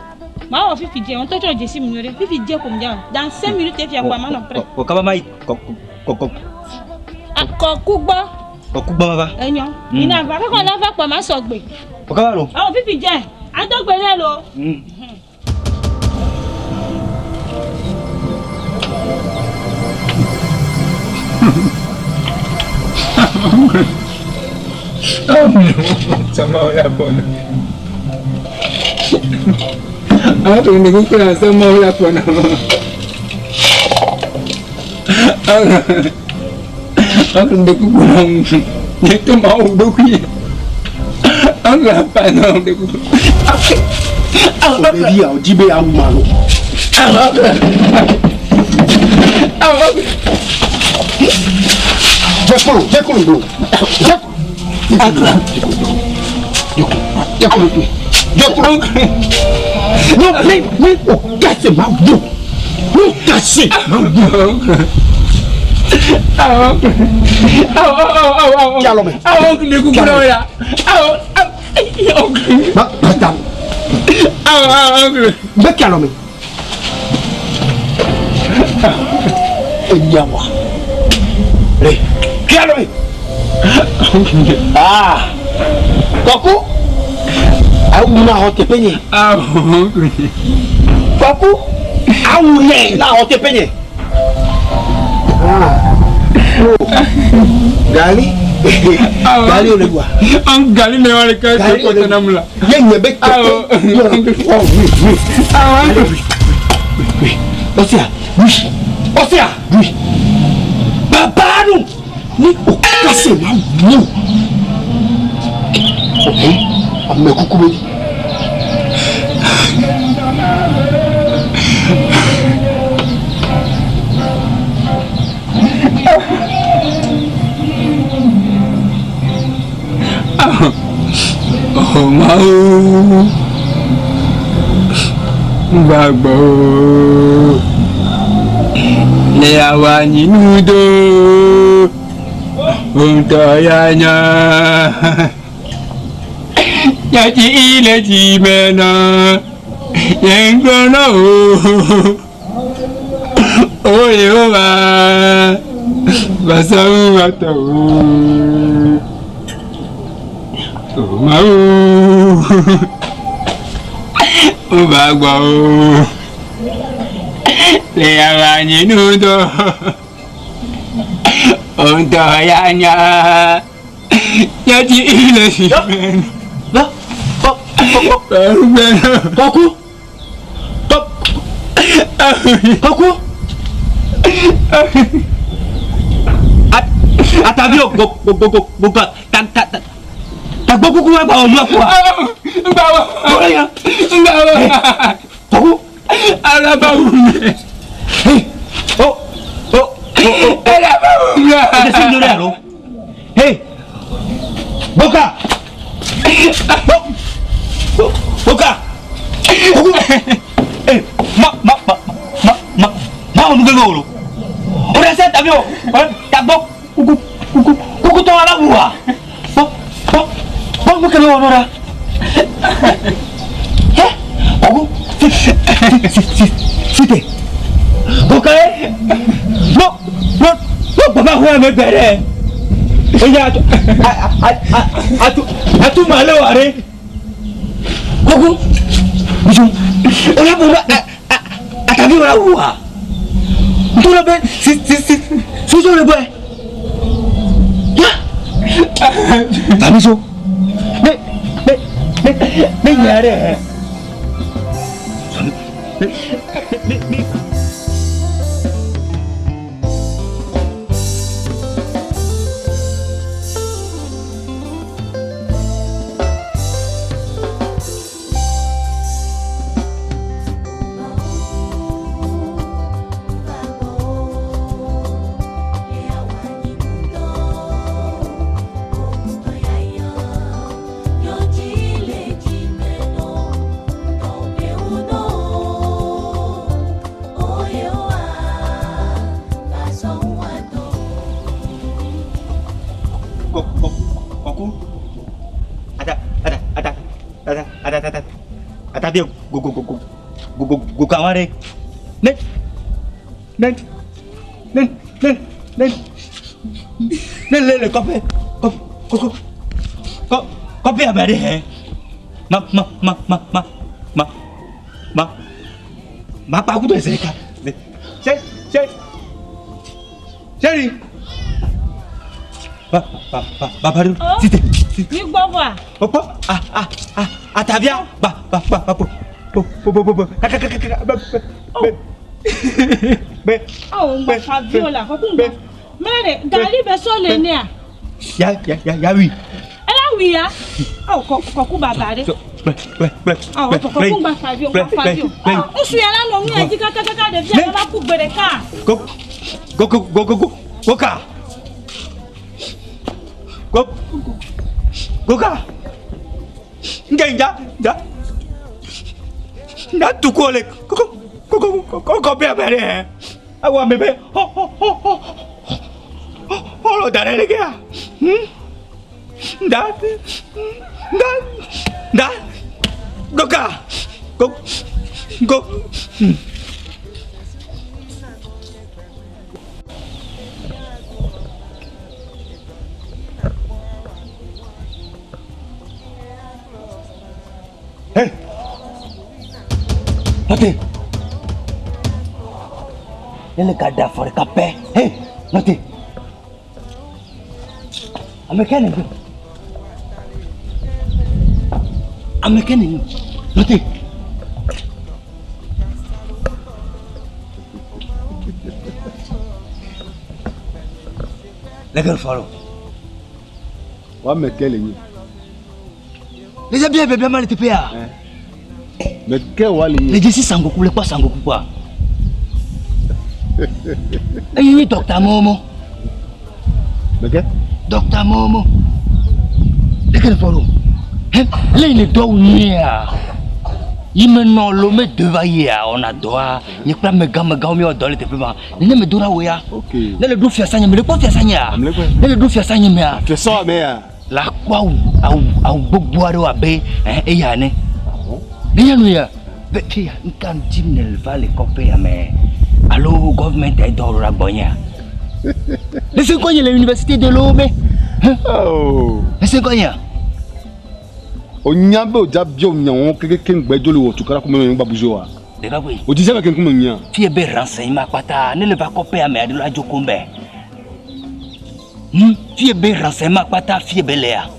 Ma wɔ fifi dze, ŋutɔ tsɔ dzesi mi nyuie ɖe. Fifi dze komdza o. Dans 5 minutes efia kpɔ, ma nɔ prêt. O kaba ma yi kɔ kɔ kɔ Akɔku gbɔ. kɔku gbɔ ma va. Enyo. Ina va kɔkɔ na va kpɔ ma sɔgbe. O kaba lo. Awɔ fifi dze. Adɔgbe ne lo. Sama la pona. Ah, tu ni kukula sama la pona. Ah, tu ni kukula. Ni tu mau doki. Ah, la pana de kukula. Ɖevi ya wòdi be yeawu ma lo. Dze klo, dze klo do. Dze dze klo do. Dze klo. No, ne ne o kɛse ma wo. Nu kase ma wu. Awɔ. Kí alɔ mɛ. Awɔ oncle kuku na o ya. Awɔ. Oncle. Ma ma ta. Awɔ awɔ oncle. Bɛ kí alɔ mɛ. Enyawa. Le kí alɔ mɛ. Aa. Kɔku. Awu na xɔ teƒe nye. Awɔ oncle. Kɔku. Awu nɛ na xɔ teƒe nye. Gali. Gali o le wa. An gali ne wa le ka Gali ko tana mu la. Ye nye be kete. Awɔ. Oh oui oui. Awɔ oncle. Oui. Ɔsia. Oui. Ɔsia. Oui. Baba nu. Ni o kase ma wu. Ok. Ame kuku be di. Oh Mawu. Gbàgbọ́ o. Ní àwa nínú dó. Ohun tó yá yán. Yàtí ilẹ̀ ti mẹ́nà. Yẹn ń gbọ́ná o. Oyè ó máa. Bàṣà ń wà tọ̀ o. Oh Mawu. Ó bá gbọ́ o. Lè àwa nínú dó. Ohun tó yá yán. Yàtí ilẹ̀ ti mẹ́nà. Kɔku. Kɔku. Atavi o go go go go go go ta ta ta ta gbọ́ kúkú wá gba ọ̀lú ọ̀kú wa. Ngbà wọ. Ngbà wọ. Kɔku. Alaba wù mí. O o o o. Alaba wù mí. O tẹ sí lórí àrò. Hey Boka. Boka. Kɔku. Ee ma ma ma ma ma ma olu gbẹgbẹ wolo. O de se tabi o ta gbọ́ kúkú kúkú kúkú tọ́ ala wù wa. Bọ́ bọ́ bọ́ mo kɛlɛ wọ̀ lọ́ra. Kɔku site. Boka ye no no no baba hu ame bẹ̀rẹ̀. Eya atu atu atu male ware. Kɔku bisu o la bolo atavi wala wu wa. Ntɔlɔ bɛ si si si soso le bɔ yɛ. Ya Famiso ne ne ne ne ɲɛ yɛrɛ. Ne ne ne. Kɔku ata ata ata ata ata ata ata bi go go go go go go go kan ware ne ne ne ne ne ne le le kɔfɛ kɔ kɔ kɔ kɔfɛ abɛri hɛ ma ma ma ma ma ma ma ma pa kutu ɛsɛ ka se se seri ba ba ba ba ba site Mi gbọ́ wa. Papa, ah ah ah, Atavia, ba ba ba ba po po po po po ka ka ka ka ba ba be Awo ń gba Fabiola kɔkú ń gba. Mẹ́rẹ̀ gàrí bẹ sọ lè ní à. ya ya ya ya wi. Ẹ lá wì ya. Awo kɔkú bàbá rẹ̀. Be be be Awo kɔkú ń gba Fabio ń gba Fabio. Ŋsu yẹn lánàá ń yẹn jí kákákáká de fi àbá kú gbèrè ká. go go go go go go go ka go go ka nge nja nja nja tuko le go go Kɔkɔ bɛ abɛ ɖe. Awɔ ame bɛ. Xɔ xɔ xɔ xɔ. Xɔ da ɖe ɖeke ya. Da da da. Goka. Go go. Hey! Note! Ne le ga da afɔ ɖeka pɛ. Hey! Note! Ame ke nènye? Ame ke nènye? Note! Leke fɔlɔ. Wa ame ke le nyi. Le bia bia ma le teƒe ya. Me ke wa le nyi. Le dzesi sangoku le kpɔ sangoku kpɔa. Eye nye dɔkta Momo. Me ke? Dɔkta Momo. Leke le fɔ ɖo? He, le yi le dɔ wu nyuia. Yi me nɔ Lomé de va yia wɔna dɔa. Nye kple amegã megãwo míewɔ dɔ le teƒe ma. Ne me do ɖa wò ya. Ne le ɖo fiasa nye me le kpɔ fiasa nyea? Ne le ɖo fiasa nye mea? Fiasa mea? La kpɔ awu awu awu gbogbo aɖewo abe eya ene. Ne nye nu ya be ke ya nka ŋuti ne va le kɔƒe ya me alo gɔvimɛnti dɔ ɖo ɖa gbɔnyea? Ne se ŋkɔ nye le université de Lomé. Ne se ŋkɔ nyea? Onya be odza biɔ nyawo kekekeŋ gbe dzo le wɔ tukara kume me ŋgba buzo wa. Ɖekakpui. Odzi se me keŋ kume nya. Fie be renseignement kpata ne le va kɔƒe ya me aɖe la dzo koŋ be. Fie be renseignement kpata fie be lea.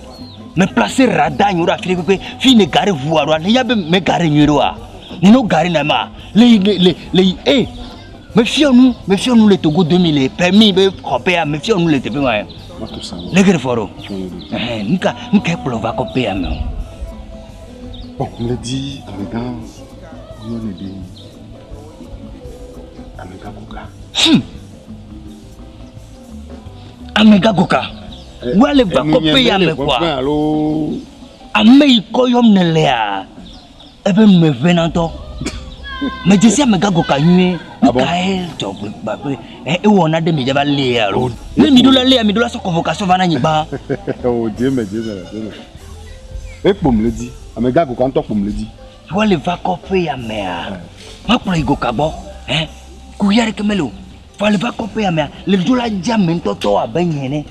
Me placer radar nyo ɖo afi ɖe kpekpe fi ne gare ʋua ɖoa ne ya be me gare nyuie ɖoa. Ne no gare na ma le le le le eh me fia nu me fia nu le Togo 2000 le permis be xɔƒea me fia nu le teƒe ma ya. Le ke ɖe fɔ ɖo. Ɛhɛn nuka nuka kplɔ va kɔƒe ya me o. Bon, me di amegã woyɔnɛ be amegã Goka. Amegã Goka. Woa le va kɔƒe ya me kɔa. Ame yi kɔ yɔm ne lea eƒe nu me ʋẽna ŋutɔ. Medze si amegã Goka nyuie. Nukae dzɔ gbagbe ewɔ na ɖe mi dza va lia alo? Ne mi ɖo la lia mi ɖo la sɔ convocation va na anyigba. O dze me dze me dze me. Ekpom le dzi. Amegã Goka ŋutɔ kpom le dzi. Woa le va kɔƒe ya mea. Makplɔ yi Goka gbɔ. Ɛ kuxi aɖeke mele o. Vɔ le va kɔƒe ya mea le dzo la dze ame ŋutɔtɔ abe nye ene.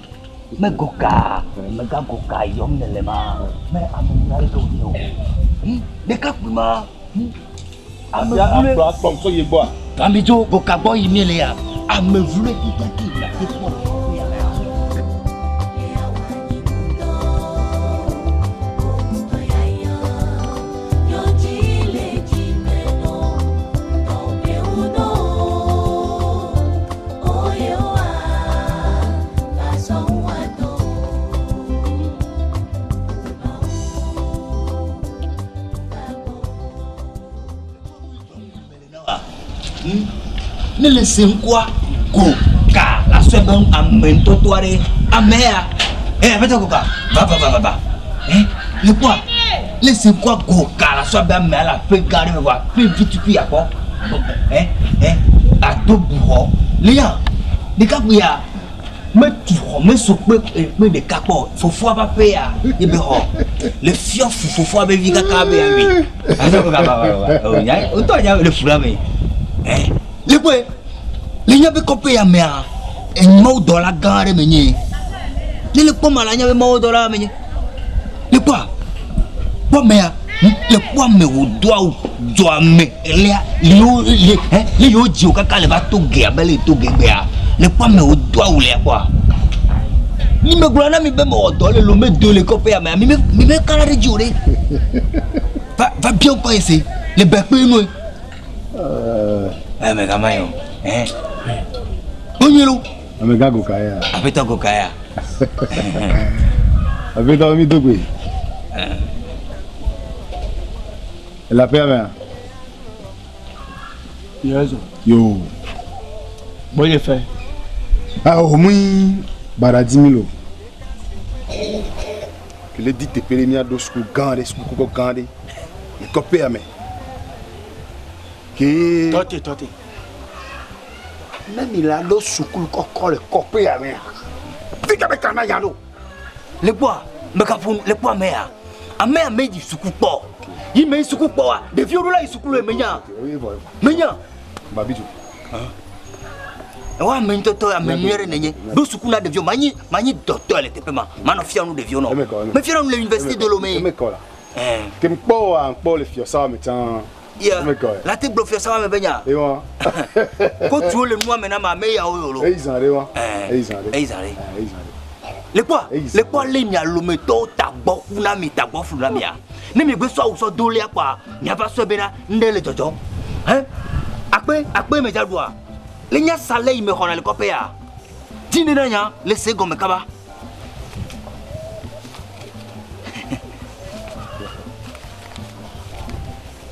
Me Goka amegã Goka yɔm ne le ma. Me ame nyui aɖeke wònye o. Ɖekakpui ma. Ame vloe. Akplɔ akplɔm sɔ yi gbɔa. Ame dzo Goka gbɔ yi mi le ya. Ame vloe kikaki la te kpɔ le kɔƒe ya mea. Ne le se ŋkɔa go ka la sɔe be ame ŋutɔtɔ aɖe ame ya ɛ aƒetɔ Goka va va va va va ɛ le kpɔa le se ŋkɔa go ka la sɔe be amea le aƒe gã aɖe me vɔ aƒe vi tukui akpɔ ɛ ɛ ato bu xɔ le ya ɖekakpui ya metu xɔ meso kpe kpe ɖeka kpɔ fofoa ƒe aƒe ya ye be xɔ le fiɔ fu fofoa be vi kaka be ya wi aƒetɔ Goka va va va o nya wotɔ nya le fu la me ɛ le kpɔe le nya be kɔƒe ya mea mawudɔla gã aɖe menye ne le kpɔ ma la nya be mawudɔla menye le kpɔa kpɔ mea le kpɔ ame wòdo awu dzɔ ame lea le yewo le ɛ le yewo dzi wo kaka le va to ge abe le to ge gbea le kpɔ ame wòdo awu lea kpɔa mi me gblɔ na mi be mewɔ dɔ le Lomé do le kɔƒe ya mea mi me mi me kana ɖe dzi o ɖe va va bia ŋkɔ ye se le bɛ kpe nue ɛ mɛ gama yi o ɛ wonyuie lo. Amegã Goka ya. Aƒetɔ Goka ya. Aƒetɔ mi do gbe. Ele aƒea mea? Yezu. Yo. Gbɔnye fɛ. Ah, o mui bara di mi lo. Kele di teƒe ɖe míaɖo suku gã ɖe, suku kɔkɔ gã ɖe le kɔƒea me. Ke. Tɔte tɔte. Ne mi la ɖo sukulu kɔkɔ le kɔƒe ya mea, fi ka be kana ya ɖo? Le kpɔa, meka ƒo nu le kpɔ amea. Amea me yi suku kpɔ. Yi me yi suku kpɔa, ɖeviwo ɖo la yi sukulu ye menya. Menya. Babidu. Ewa ame ŋutɔtɔ ame nyui aɖe nenye. Ɖo suku na ɖeviwo. Manyi manyi dɔtɔ le teƒe ma. Manɔ fia nu ɖeviwo nɔ. Mefia nu le université de Lomé. Eme kɔ la. Ke mkpɔ wa mkpɔ le fiɔsa me tsã. Yeah. Eme kɔ ye. La te gblɔ fiɔsa me be nya. Ewa. Kotuwo le nua me na ma ame yawo yolo. Eyi zã ɖe wa. Eyi zã ɖe. Eyi zã ɖe. Eyi zã ɖe. Le kpɔa, le kpɔa le mia Lometɔwo tagbɔ ku na mi tagbɔ flu na mia. Ne mi gbe sɔ awu sɔ do lia kpɔa, miava sɔe bena ŋɖe le dzɔdzɔm. Hɛ? Akpe, akpe me dza ɖua. Le nya sa le yi me xɔna le kɔƒe ya. Dzi ne na nya le se gɔme kaba.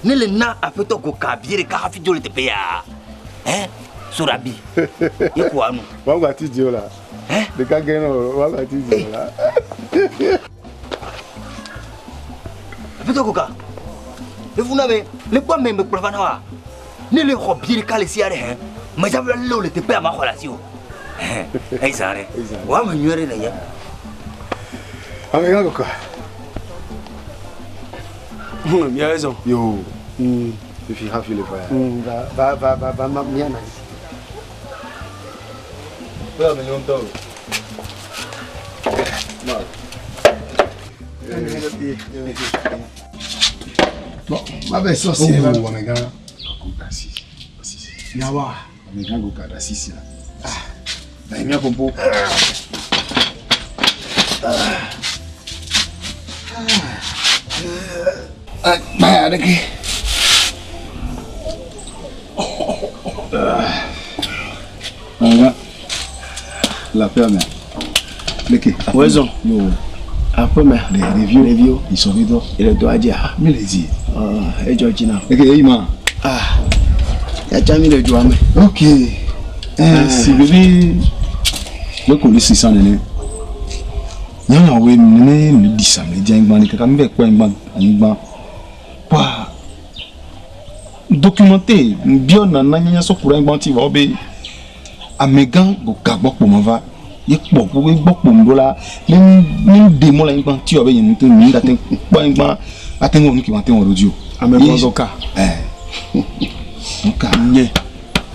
Ne le na aƒetɔ go ka vie ɖeka hafi dzo le teƒe ya. Hɛ? Soɖabi. Ye koa nu. Wagba ti dzi o la. Ɖeka ge nɔ wagba ti dzi o la. Aƒetɔ go ka. Efu na me, le kpɔ ame me kplɔ va na wa. Ne le xɔ bie ɖeka le sia ɖe hɛ. Medza be le o le teƒe ya ma xɔ le asi o. Hɛ, eyi zã ɖe. Wa ame nyui ɖe nenye. Ame gã kɔkɔ. Mia ezɔ. Yo. Fifi hafi le va ya. Va va va va ma mia na. Bóyá mi ŋutɔ o. Bon, ma bɛ sɔ si va. Oh, amegã. Asi. Asi. Nyawa. Amegã go ka ɖe asi sia. Ah. Na mia popo. Kpa ɖeke. Amegã. La paix mɛ. Leke. Wezɔn. Yo. Aƒeme. Ɖeviwo. Ɖeviwo. Isɔvi dɔ. Ele dɔa dzia. Mi le dzi. Edzɔ dzi na. Leke eyi ma. Ah. Yatsa mi le dua me. Ok. Si bebe le ko le sisan nene. Nyanya we nene mi di sa mi di anyigba ne kaka mi bɛ kpɔ anyigba anyigba. Kpa documenté biɔ nana nyanya sɔ ku ɖe anyigba ŋuti vɔ be amegã go gagbɔ kpo ma va ye kpɔ ye gbɔ kpo ɖo la ne ne ɖe mɔ le anyigba ŋuti wɔ be nye ŋutɔ nye ŋgate kpɔ anyigba ate ŋu wɔ nu ke ma te ŋu wɔ ɖo dzi o. Amegã go ka. Ɛɛ. Nuka. Nye.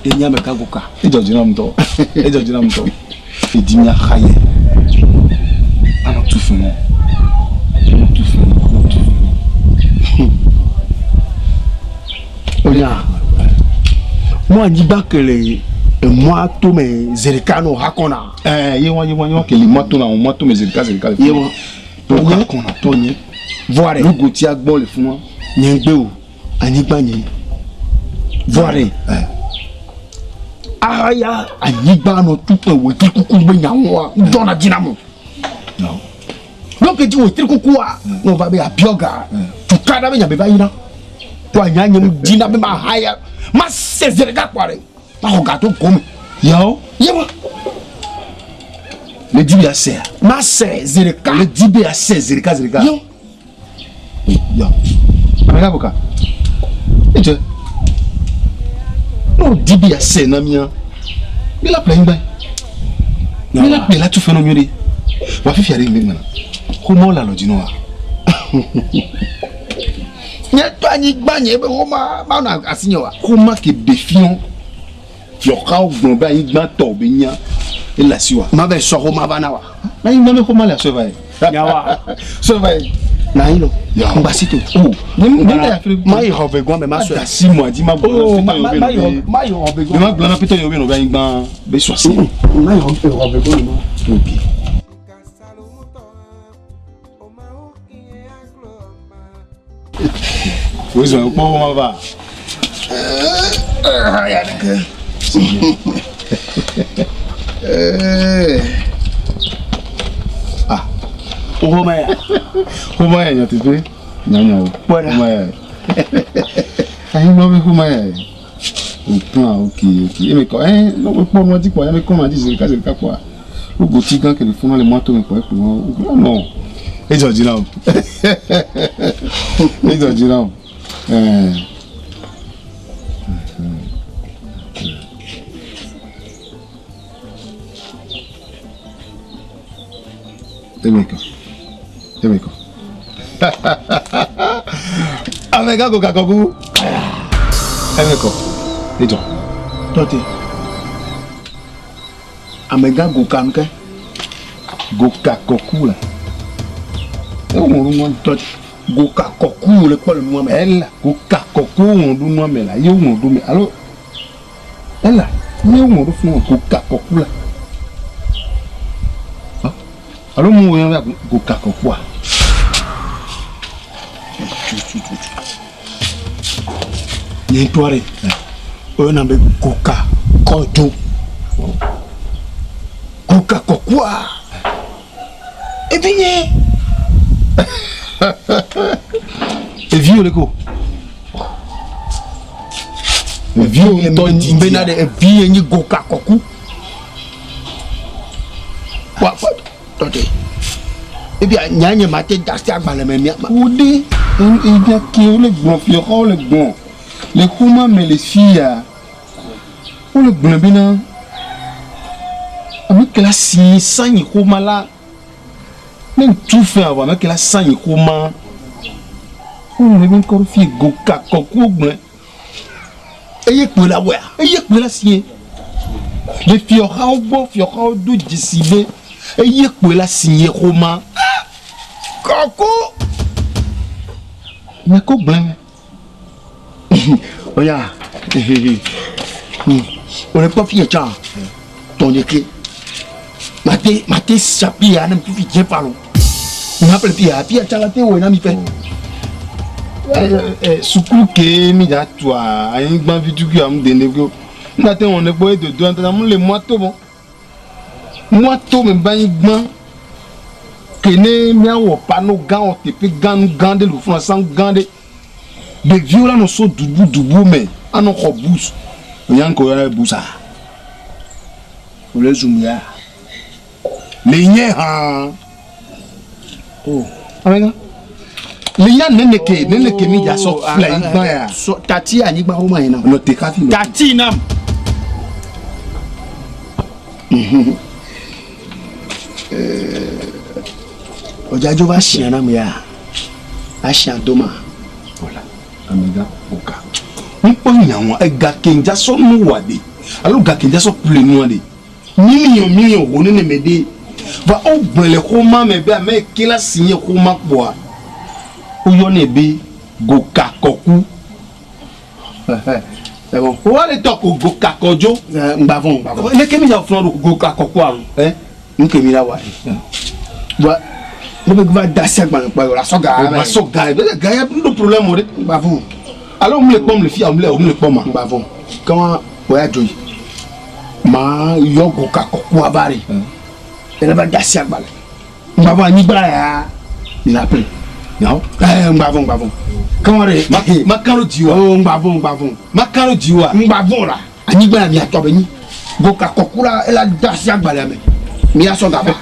Enye amegã go ka. Edzɔ dzi nam ŋutɔ. Edzɔ dzi nam ŋutɔ. Edi mia xa ye. Anɔ tu fún mɔ. Anɔ tu fún mɔ. Anɔ tu fún mɔ. Onya. Mɔ anyigba ke le emɔa to me zi ɖeka nɔ ha kɔna. Ɛɛ ye wa ye wa ye wa ke le mɔa to na mɔa to me zi ɖeka zi ɖeka le Ye wa. To ha kɔna. Tɔnye. Vɔa ɖe. Nugotia gbɔ le fún wa. Nye ŋgbe o. Anyigba nye. Vɔa ɖe. Ahaya anyigba nɔ tu ƒe wetri kuku be nyawoa ŋdɔna dzi na mo. Donc dzi wetri kukua ne wova be abiɔ ga tuka ɖa be nya be va yina. To anya nye dzi na be ma haya ma se zi ɖeka kpɔa ɖe ma xɔ ga to gome. Yawo. Yewa. Le di be asea. Ma se zi ɖeka. Le di be ase zi ɖeka zi ɖeka. Yo. Yo. Amegã ko ka. Edzɔ. Ne o di be ase na mía. Mi la ƒle anyigba. Mi la ƒle la tu fɛ nɔ nyuie ɖe. Wa fifia ɖe mi gbana. Xomɔ le alɔ dzi nɔ wa. Nye tɔ anyigba nye be xɔma ma nɔ asi nye wa. Xɔma ke ɖe fiɔ. Fiɔxawo gblɔ be anyigba tɔ be nya ele asi wa. Ma bɛ sɔ xɔma va na wa. Na anyigba be xɔma le asɔe va ye. Nyawa. Sɔe va ye. Na anyi nɔ. Ya. Ŋgbasi to. O. Ne ne ne ya fere. Ma yi xɔ ve gɔn me ma sɔe. Asi mɔ adi ma Oh, gblɔ ma na ma pitɔ ma yi yɔ xɔ be. ma yi xɔ ve Ne ma gɔn. gblɔ na pitɔ yɔ be nɔ be anyigba be sɔ asi. Ma yi xɔ ve gɔn me ma. Ok. Wozɔ kpɔ xɔma va. Ya ɖeke. Ah. Xɔma ya. Xɔma ya nyateƒe. Nyanya o. Kpɔ ɖa. Xɔma ya. Anyigba be xɔma ya. O plan ok ok. Eme kɔ ɛ ne wo kpɔ nua dzi kpɔ ya me kɔ nua dzi zi ɖeka zi ɖeka kpɔa. Wogoti gã ke le fún le mɔa to me kpɔ ekpo nɔ. Non. Edzɔ dzi na o. Edzɔ dzi na o. Ɛɛ. Eme kɔ. Eme kɔ. Amegã goka kɔku. Eme kɔ. Edzɔ. Tɔte. Amegã goka nu ke. Goka kɔku la. Ewɔ nu ŋɔ. Tɔte. Goka kɔku le kpɔ le nua me. Ela goka kɔku wɔ ɖo nua me la ye wɔ ɖo me alo ela ye wɔ ɖo fún goka kɔku la. Alo mu wɔ yɔn goka kɔkua. Nye ŋutɔ ɖe, woyɔna be goka kɔdzo. Goka kɔkua. Evi nye. Evi wo le ko. Evi wo ŋutɔ didi. Bena ɖe evi ye nye goka kɔku. Wa wa tɔte. Ebi nya nye ma te da asi agbalẽ me mia. Wo ɖe enya ke wole gblɔ fiɔxɔ wole gblɔ le xɔma me le fi ya. Wole gblɔ bena ame ke la si sanyi xɔma la ne ŋutsu fɛ avɔ ame ke la sanyi xɔma. Wole be ŋkɔ fi goka kɔku wogblɔe. Eye kpoe la wɔa. Eye kpoe la sie. Le fiɔxawo gbɔ fiɔxawo do dzesi be eye kpoe la si ye xɔma. Kɔku. Nyako gblẽ. Oya. Wòle kpɔ fi tsã. Tɔnye ke. Mate mate sapi ya ne fifi dze fa lo. Nya ƒle fi ya fi ya tsã la te wɔe na mi fɛ. Sukulu ke mi dza tua anyigba vitukui amu dende ko. Ŋgba te wɔn ne kpɔ edodo ŋutɔ mu le mɔa to bɔ. Mɔa to me ba anyigba ke ne míawɔ pano gã wɔ teƒe gã nu gã ɖe le fún asan gã ɖe. Ɖeviwo la nɔ so dubu dubu me anɔ xɔ bus. Onya ŋkɔ yɔna be busa. Wòle zum ya. Le nye hã. Oh. Amegã. Le nya nene ke nene ke mi dza sɔ ƒle anyigba ya. Sɔ tati anyigba wo ma yi na. Nɔ te hafi nɔ. Tati nam. Ɔdzadzo va sia nam ya. Asia doma. Wòle amegã oka. Ŋkpɔ nyawa ega ke ŋdza sɔ nu wa de alo ga ke ŋdza sɔ ƒle nua de. Milion milion ho nene me de. Va wo gblɔ le xɔma me be ame ke la si nye xɔma kpɔa. Woyɔnɛ be goka kɔku. C'est bon. Wa le tɔ ko goka kɔdzo. Ŋgbavɔ ŋgbavɔ. Ne ke mi dza fún ɖo goka kɔkua lo. Nu ke mi la wa de. Wa ne be va da asi agbalẽ kpɔ la sɔ ga. Ma sɔ ga ye ga ya ŋɖo problème o de. Ŋgbavɔ. Alo mu le kpɔm le fia mu le mu le kpɔm ma. Ŋgbavɔ. Kama o ya dzo yi. Ma yɔ goka kɔkua va de. Ele va da asi agbalẽ. Ŋgbavɔ anyigba ya mi la ƒle. Yawo. Ŋgbavɔ ŋgbavɔ. Kama de. Ma kan ɖo dzi wa. O ŋgbavɔ ŋgbavɔ. Ma kan ɖo dzi wa. Ŋgbavɔ la anyigba ya mia tɔ be nyi. Goka kɔku la ela da asi agbalẽ me. Mia sɔ gaba.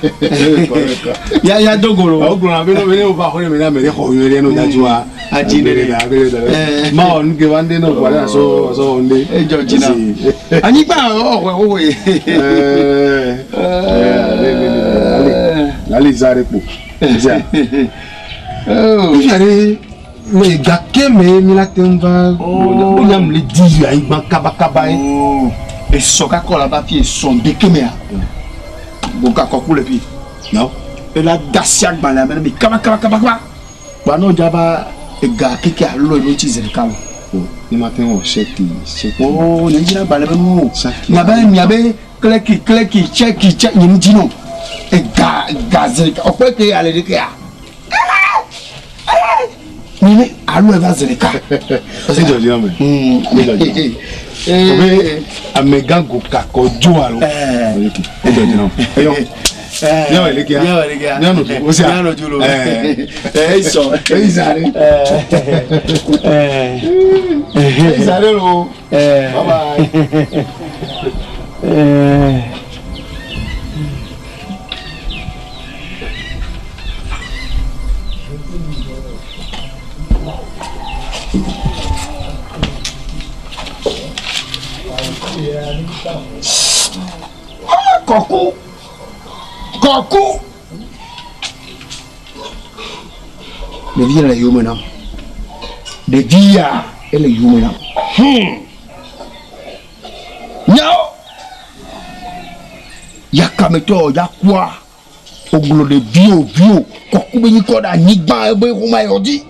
Ya ya dogo lo. Awo gblɔna be ne be ne wo va xɔ ne me na ame ɖe xɔ nyuie ɖe ne wo dza tsoa. Adzi ne ɖe. Ma wɔ nu ke va ŋɖe ne wò kpɔ sɔ sɔ wɔ ŋɖe. Edzɔ dzi na. Anyigba ɔxɔe xoxoe. Lali za ɖe kpo. Zia. Fifia ɖe le gake me mi la te ŋu va. O nya mu le di yi anyigba kabakaba ye. Esɔ kakɔ la va fi esɔ ŋdeke mea. Goka kɔku le fi. Yawo. Ela da asi agbalẽa me na mi kaba kaba kaba kaba. Wa n'o dza va ega keke alo enu ŋuti zi ɖeka o. Ne ma te wɔ sɛki sɛki. Oo nye ŋdzi na agbalẽ be nuwo. Miabe miabe klɛki klɛki tsɛki tsɛ nye ŋdzi nɔ. Ega ga zi ɖeka ɔkpɔe ke ale ɖeke ya. Mi ne alo eva zi ɖeka. Edzɔ dzi na me. Edzɔ dzi na me. Obe amegã goka kɔdzo alo. Edzɔ dzi na me. Eyɔ. Miawɔ elekea. Miawɔ elekea. Mianɔ du. O sia. Mianɔ du lo. Eyisɔ. Eyisa ɖe. Eyisa ɖe lo. Bye bye. Kɔku. Kɔku. Ɖevi le yome nam. Ɖevi ya ele yome nam. Nyawo. Yakametɔ ya kua oglo ɖeviwo viwo kɔku be nyikɔ ɖe anyigba ebe xɔma yɔ dzi.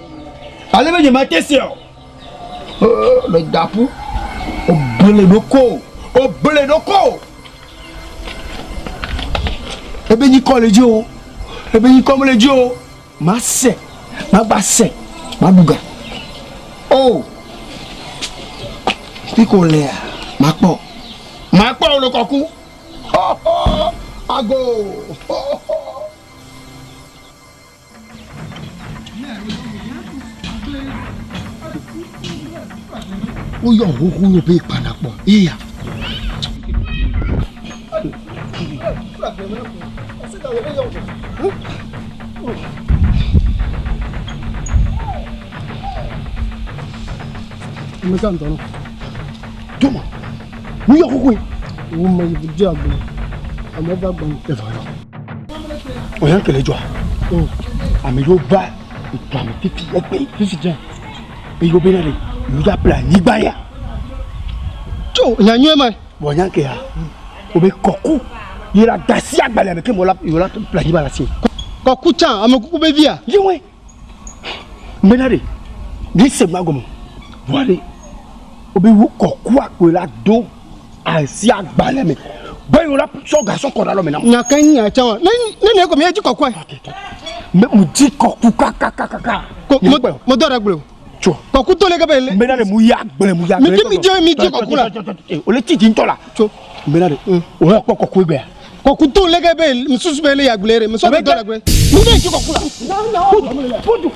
Ale be nye ma te se o. Le daƒu. Obele ɖoko. Obele ɖoko. Ebe nyikɔ le dzi o. Ebe nyikɔ mele dzi o. Ma se. Ma gba se. Ma ɖu ga. O. Fi ko lea. Ma kpɔ. Ma kpɔ le kɔku. Ago. Woyɔ xoxo yɔ be kpana kpɔ. Eya. Ame ka ŋutɔ nɔ. Toma, woyɔ xoxo yi. Wo me yi dzi agble. Ame va gbɔn. Eva yɔ. Oyã kele dzɔa. Ame yiwo va edua me fifi egbe fifi dze. Eye wo bena ɖe yewo dza ƒle anyigba ya. Tso nyanyuie ma. Vɔ nya ke ya. Wo be kɔku ye la da asi agbalẽ me ke mo la yewo la ƒle anyigba la si. Kɔku tsã ame kuku be via. Yewoe. Bena ɖe mi se gba gɔme. Vɔa ɖe wo be wo kɔku akpoe la do asi agbalẽ me. Be yewo la sɔ gasɔ kɔ ɖe alɔ me na. Nya ke nya tsã wa. Ne ne ne ko mi dzi kɔkɔe. Me mu dzi kɔku kakakaka. Ko mo mo dɔ ɖe gblɔ. Tso. Kɔku to le ke be le. Bena ɖe mu ya gblẽ mu ya gblẽ. Mi dzi mi dzi mi dzi kɔku la. O le tsi dzi ŋutɔ la. Tso. Bena ɖe o yɔ kpɔ kɔku egbea. Kɔku to le ke be mususu be le ya gblẽ ɖe. Musɔ dɔ ɖe gblẽ. Mi dzi kɔku la. Pudu.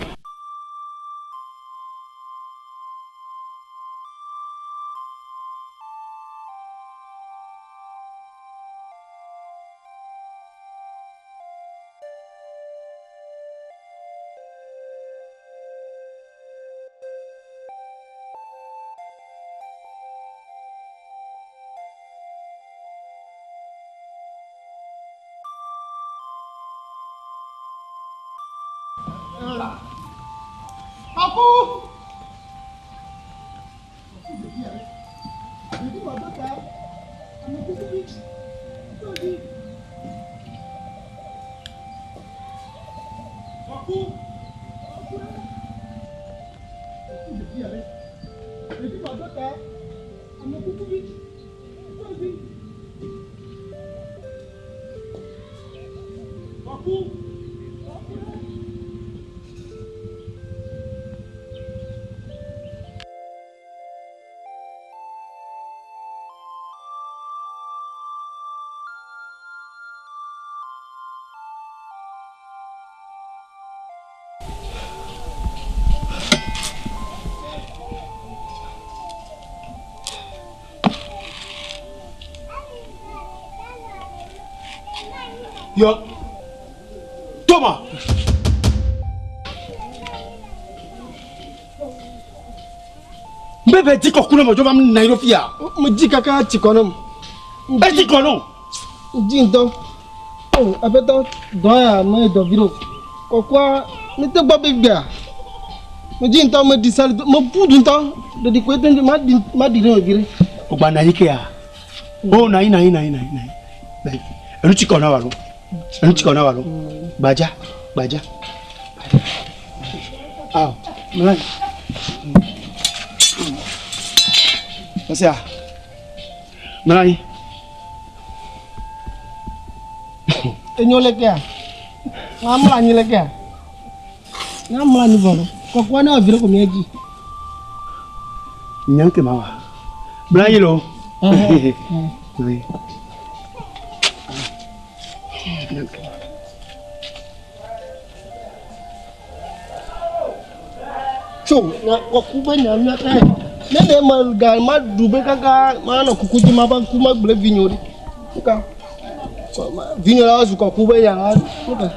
Kɔku. Yɔ. Toma. Bebe dzi kɔku na mɔdzɔ va na yi ɖo fia. Mo dzi kaka tsi kɔ nam. Edzi kɔ nɔ. Dzi ŋutɔ. O aƒetɔ dɔ ya me dɔ vi ɖo. Kɔkua mi te gbɔ be gbea. Mo dzi ŋutɔ me di sali mo bu du ŋutɔ. Ɖeɖi koe te ma di ma di ɖe me vi ɖe. O gba na yi kea. O na yi na yi na yi na yi na yi. Enu tsi kɔ na wa lo. Enu tsi kɔ na wa lo. Gbadza gbadza. Awo mla yi. Ɔsia mla yi. Enyo le kea. Ma mla anyi le kea. Na mla anyi vɔ ɖo. Kɔkua ne vi ɖe ko mía dzi. Nyanke ma wa. Mla yi lo. Tso na kɔku be nya mía ka. Ne ɖe me ga ma ɖu be kaka ma nɔ kuku dzi ma va ku ma gblẽ vinyo ɖi. Nuka? Vinyo la zu kɔku be nya la. Nuka?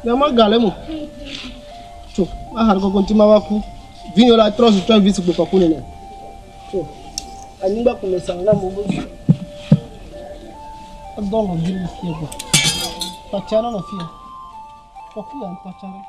Nya ma ga le mo. Tso ma ha kɔkɔ ŋuti ma va ku. Vinyo la trɔ zu trɔ vi si gbe kɔku nene. Tso anyigba kume sa na mo be vi. Edɔ nɔ vi le fie gbɔ. Kpatsa nɔ fie. Kɔku ya ŋutɔ tsa ɖe.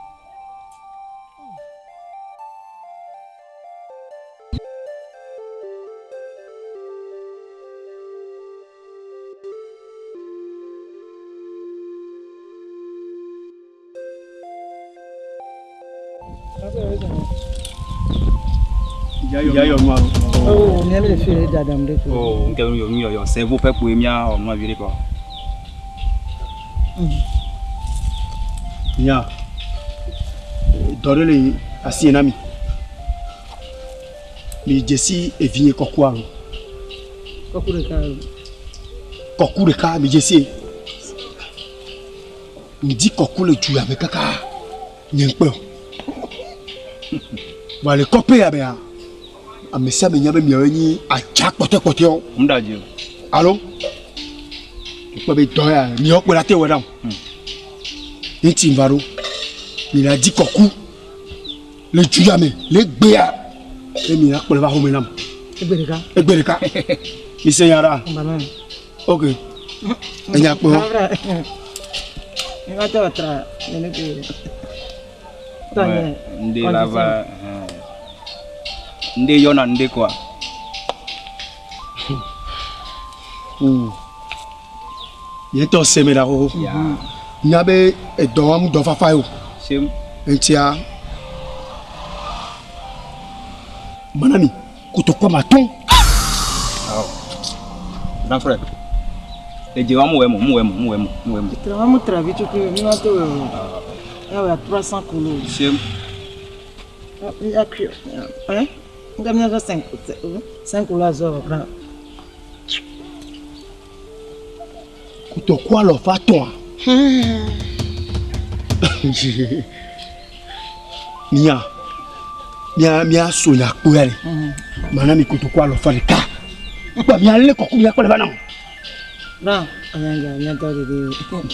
Ya yɔ nua. Oh, mía le fi le dadam ɖe ko. Oh, nke nu yɔ nu yɔyɔ cerveau ƒe kpoe mía wɔ nua vi ɖe kɔ. Nya. Dɔ ɖe le asi na mi. Mi dzesi evinye kɔkua lo. Kɔku ɖeka lo. Kɔku ɖeka mi dzesi. Ŋdi kɔku le du ya me kaka nye ŋkpɛ o. Vɔa le kɔƒe ya mea, ame sia ame nya be miawoe nyi adza kpɔtɔekpɔtɔewo. Ŋɖadzi o. Alo ekpɔ be dɔ ya miawo kpe la te wɔ ɖam. Ŋuti va ɖo. Mi la di kɔku le du ya me le gbea ye mi la kplɔe va xɔme nam. Egbe ɖeka. Egbe ɖeka. Mi se nya ɖa. Ok. Enya kpɔ. Mi va tɔ tra nene ke. Tɔ nye. Ŋɖe la va. Ŋɖe yɔna ŋɖe kɔa. Nye ŋutɔ se me ɖa xoxo. Nya be edɔ wɔm dɔ fafa ye o. Ŋutia mana mi kotoku ame atɔ̃. Grand frère, edze wa mu wɛ mo, mu wɛ mo, mu wɛ mo, mu wɛ mo. Tra wa mu tra vi tukui, mi wa to wɛ o. Ya wɛ 300 kilos. Sem. Ya kui. Hein? Nga mi ya 5 5 kilos azɔ grand. Kotoku alɔfa tɔ̃a. Mia mia mia so nya kpo ya le. Mana mi kotoku alɔfa ɖeka. Kpa mia lé kɔku mia kplɔe va nam. Grand, anya mia tɔ de de.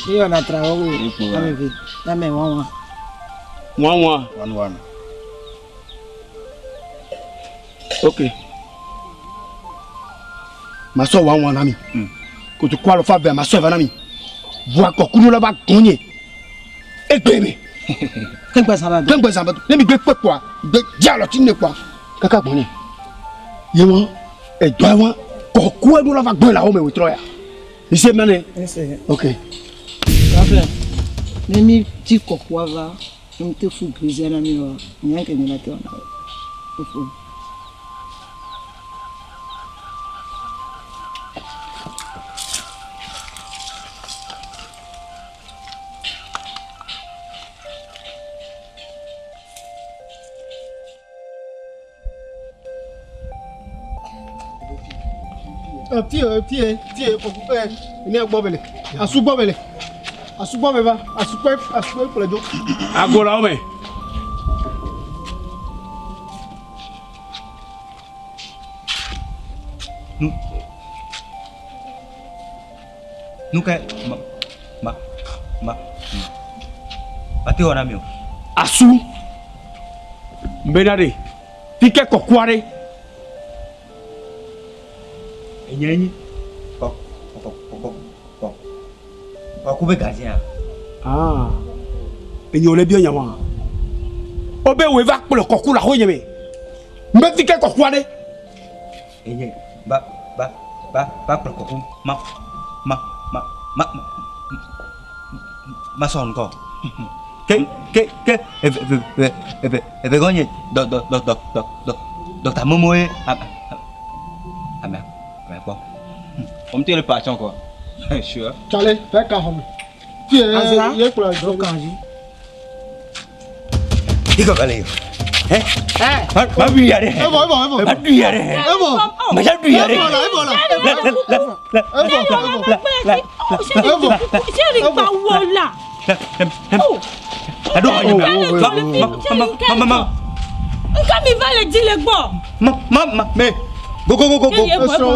Mi yɔ na tra wo. Ame ve, na me wan wan. Wan wan. Wan wan. Ok. Masɔ wan wan na mi. Kotoku alɔfa ve masɔ va na mi. Vɔa kɔku la va gbɔnye. Egbe me. Kengbe zã ba do. Kengbe zã ba do. Ne mi gbe kpe kpɔa, gbe dze alɔ ti ne kpɔa, kaka gbɔnye. Ye wɔn edɔ wɔn kɔku eɖo la va gbɔn le awo me wòtrɔ ya. Mi se mane. Ok. Grand frère, ne mi ti kɔkua va, ne mi te fu grisea na mi wa, nya ke mi la te wɔna. Ofo. Tie tie tie kɔku ɛ ne gbɔ bele asu gbɔ bele asu gbɔ bɛ va asu kpɛ asu kpɛ kplɔ dzo. Ago la wo me. Nu kae ma ma ma mate wɔ na mi o. Asu mbena ɖe fi ke kɔkua ɖe. Enye nyi kɔ kɔ kɔ kɔ kɔku be gazia. Ah, enye wòle biɔ nyawa. Wobe wòe va kplɔ kɔku le aƒe nye me. Mbe fi ke kɔkua ɖe. Enye ba ba ba ba kplɔ kɔku ma ma ma ma ma sɔ ŋkɔ. Ke ke ke eve eve eve eve eve gɔnye dɔ dɔ dɔ dɔ dɔ dɔ dɔkta momo ye ame ame ame kpɔ. On me le patient quoi. Sure. Tsale fɛ ka xɔ me. Tie ye kplɔ dzo. Iko kale yo. Eh? Ma ma du yare. Evɔ evɔ evɔ. Ma du yare. Evɔ. Ma ja du yare. Evɔ la evɔ la. La la la Evɔ evɔ. la la. Evɔ. Seri gba wɔ la. Ado ma ma ma ma ma Nka mi va le di le gbɔ. ma ma ma me. Go go go go go.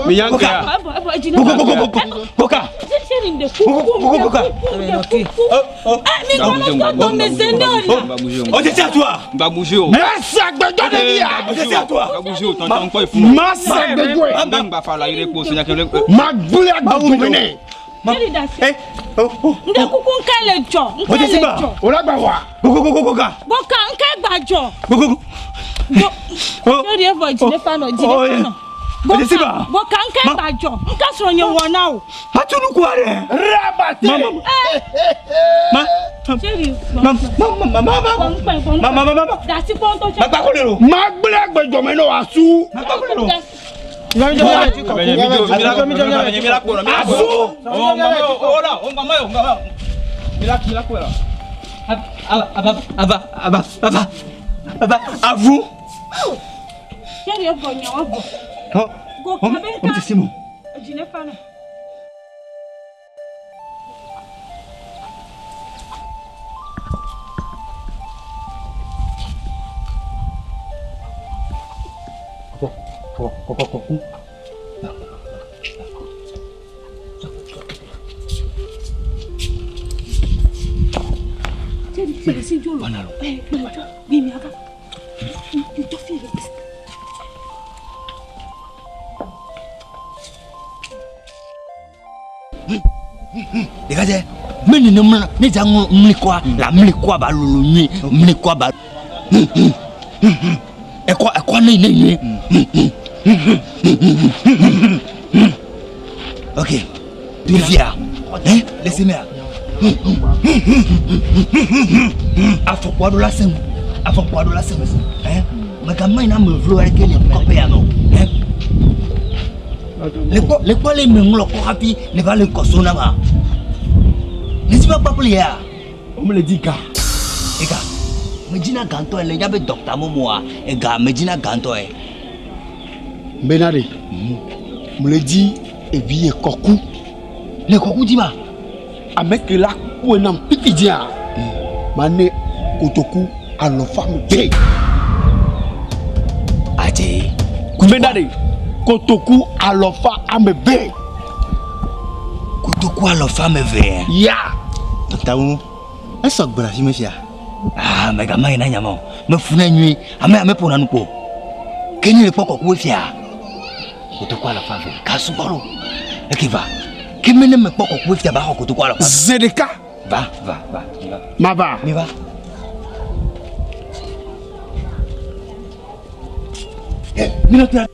Mi yan kea. Go go go go go. Go ka. Seri nde kuku Go go go ka. nde kuku. Mi kɔnɔ tɔ dɔ me zende la. Oh, c'est à toi. Va bouger oh. Masa gbɛdɔ de bi ya. C'est à toi. Va bouger oh. Tonton encore il faut. Masa gbɛdɔ. Mbe mba fa la ire ko senya kele. Ma gblẽ agbado me nɛ. Seri da se. Eh. Oh oh. Nde kuku nka le jɔ. Nka le jɔ. O la gba wa. Go go go go go ka. Boka nka gba jɔ. Go go go. Seri evɔ jine fa nɔ jine fa nɔ. Boka Boka nka gba jɔ. Nka sɔrɔ nye wɔ na o. Atunu kwa re. Rabate. Ma ma. Magblẽ agbedzɔme ne wòasu. Asu. Avu. Ɖekadze, me nene mlɔ ne dza ŋlɔ mlikɔa la mlikɔa ba lolo nyuie mlikɔa ba. Ekɔ ekɔ ne ne nyuie. Ok, fifia, eh, le si mea. Afɔkpa ɖo la sẽŋu, afɔkpa ɖo la sẽŋu, eh, megama yi na ame vlo aɖeke le kɔƒe ya me o, eh. Le kpɔ le kpɔ le me ŋlɔ kɔ hafi ne va le kɔso na ma. Ne si va kpakple ya. Wome le di ga. Ega. Medzina gãtɔe le nya be dɔkta momoa ega medzina gãtɔe. Bena ɖe. Mele di evi ye kɔku. Le kɔku di ma. Ame ke la kpɔe nam pipi dzia. Mane kotoku alɔfa me ve. Adze. Bena ɖe kotoku alɔfa ame ve. Kotoku alɔfa ame ve. Ya. Dɔkta wo esɔ gbe le afi me fia. Ah, megama yi na nyama o. Mefu ne nyui. Ame ame ƒona nu kpo. Ke ne le kpɔ kɔku fia. Kotoku alɔfa ve. Ka sugbɔ lo. Eke va. Ke me ne me kpɔ kɔku fia ba xɔ kotoku alɔfa. Ze ɖeka. Va va va. Mi va. Ma va. Mi va. Eh, mi nɔ te.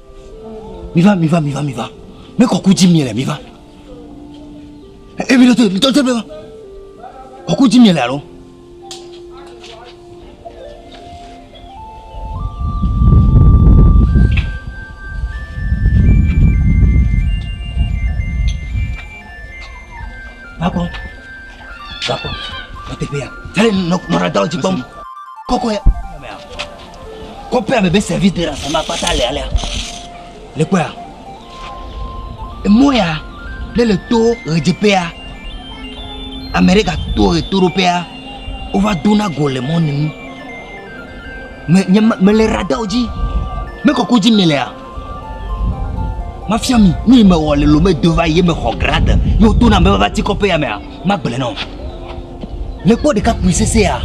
Mi va mi va mi va mi va. Me kɔku dzi mi le mi va. Eh, mi nɔ te mi tɔ te mi va. Kɔku dzi mi le alo. Va kpɔ. Va kpɔ. Nɔ teƒe ya. Sale nɔ nɔ ɖe dɔwɔ dzi kpɔm. Kɔkɔ ya. Kɔƒea me be service de renseignement kpata le alea. Le kpɔa. Emɔ ya ne le to ɣedzeƒea, ame ɖe gato ɣetoɖoƒea, wova dona go le mɔnu nu. Me nye mele radawo dzi. Me kɔkɔ dzi melea. Mafia mi nu yi mewɔ le Lome do va yi ye mexɔ grade ye wotona me va ti kɔƒe ya mea, magblɔe na wo. Le kpɔ ɖekakpui sese ya,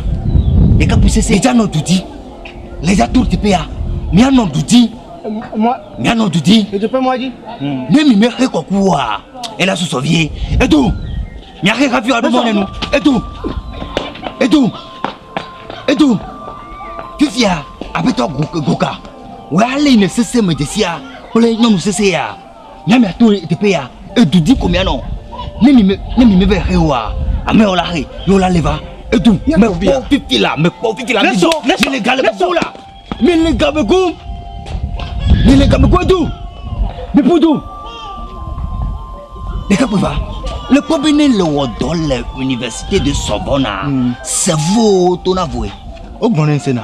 ɖekakpui sese dza nɔ du dzi. Le dza to teƒe ya, mianɔ du dzi. Mianɔ du dzi. Ne mi mexe kɔku oa, ela susɔ vie. Edo, miaxe hafi woaɖo mɔ ne nu. Edo, edo, edo. Fifia, aƒetɔ Goka, wò ale yi ne sese me dzesia kple nyɔnu sese ya, mia miato teƒe ya, edu dzi ko mianɔ. Ne mi me ne mi meve xe oa, ame yawo la xe, yewo la le va. Edu, mekpɔ fifi la, mekpɔ fifi la, mi zo, mi le ga le go la, mi le ga me go, mi le ga me go edu, mi ƒu du. Ɖekakpui va, le kpɔ be ne le wɔ dɔ le université de Sorbonne, cerveau tona voe. Wogblɔ ne sena.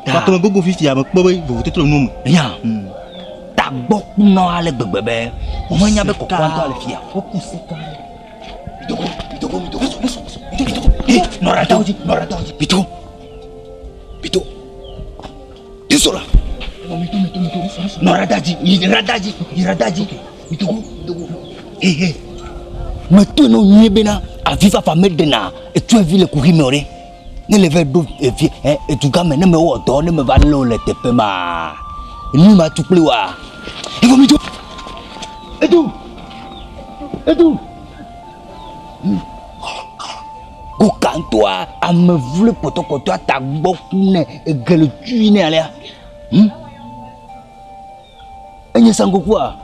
Kpakple gogo fifia mekpɔ be vovototo le nu me. Ya. Tagbɔ kunɔ ale gbegbe be womenya be kɔkɔa ŋutɔ le fia. Woku sika. Mitoko, mitoko, mitoko, mitoko. Eh, nɔ ɖe atawo dzi, nɔ ɖe atawo dzi. Mito. Mito. Tisola. Mito, mito, mito. Nɔ ɖe ata dzi, yi ɖe ata dzi, yi ɖe ata dzi. Mitoko, mitoko. Eh, eh. Meto ne nyuie bena avifafa meɖena etsɔevi le kuxi me o ɖe. Ne le va ɖo evi ɛ edugã me ne mewɔ dɔ ne meva lé wo le teƒe ma nu ma tu kpli wa. Evɔ mi dzo. Edu. Edu. Goka ŋutɔa ame vloe kpɔtɔkpɔtɔa tagbɔ ku nɛ egele tui nɛ alea. Enye saŋkokua.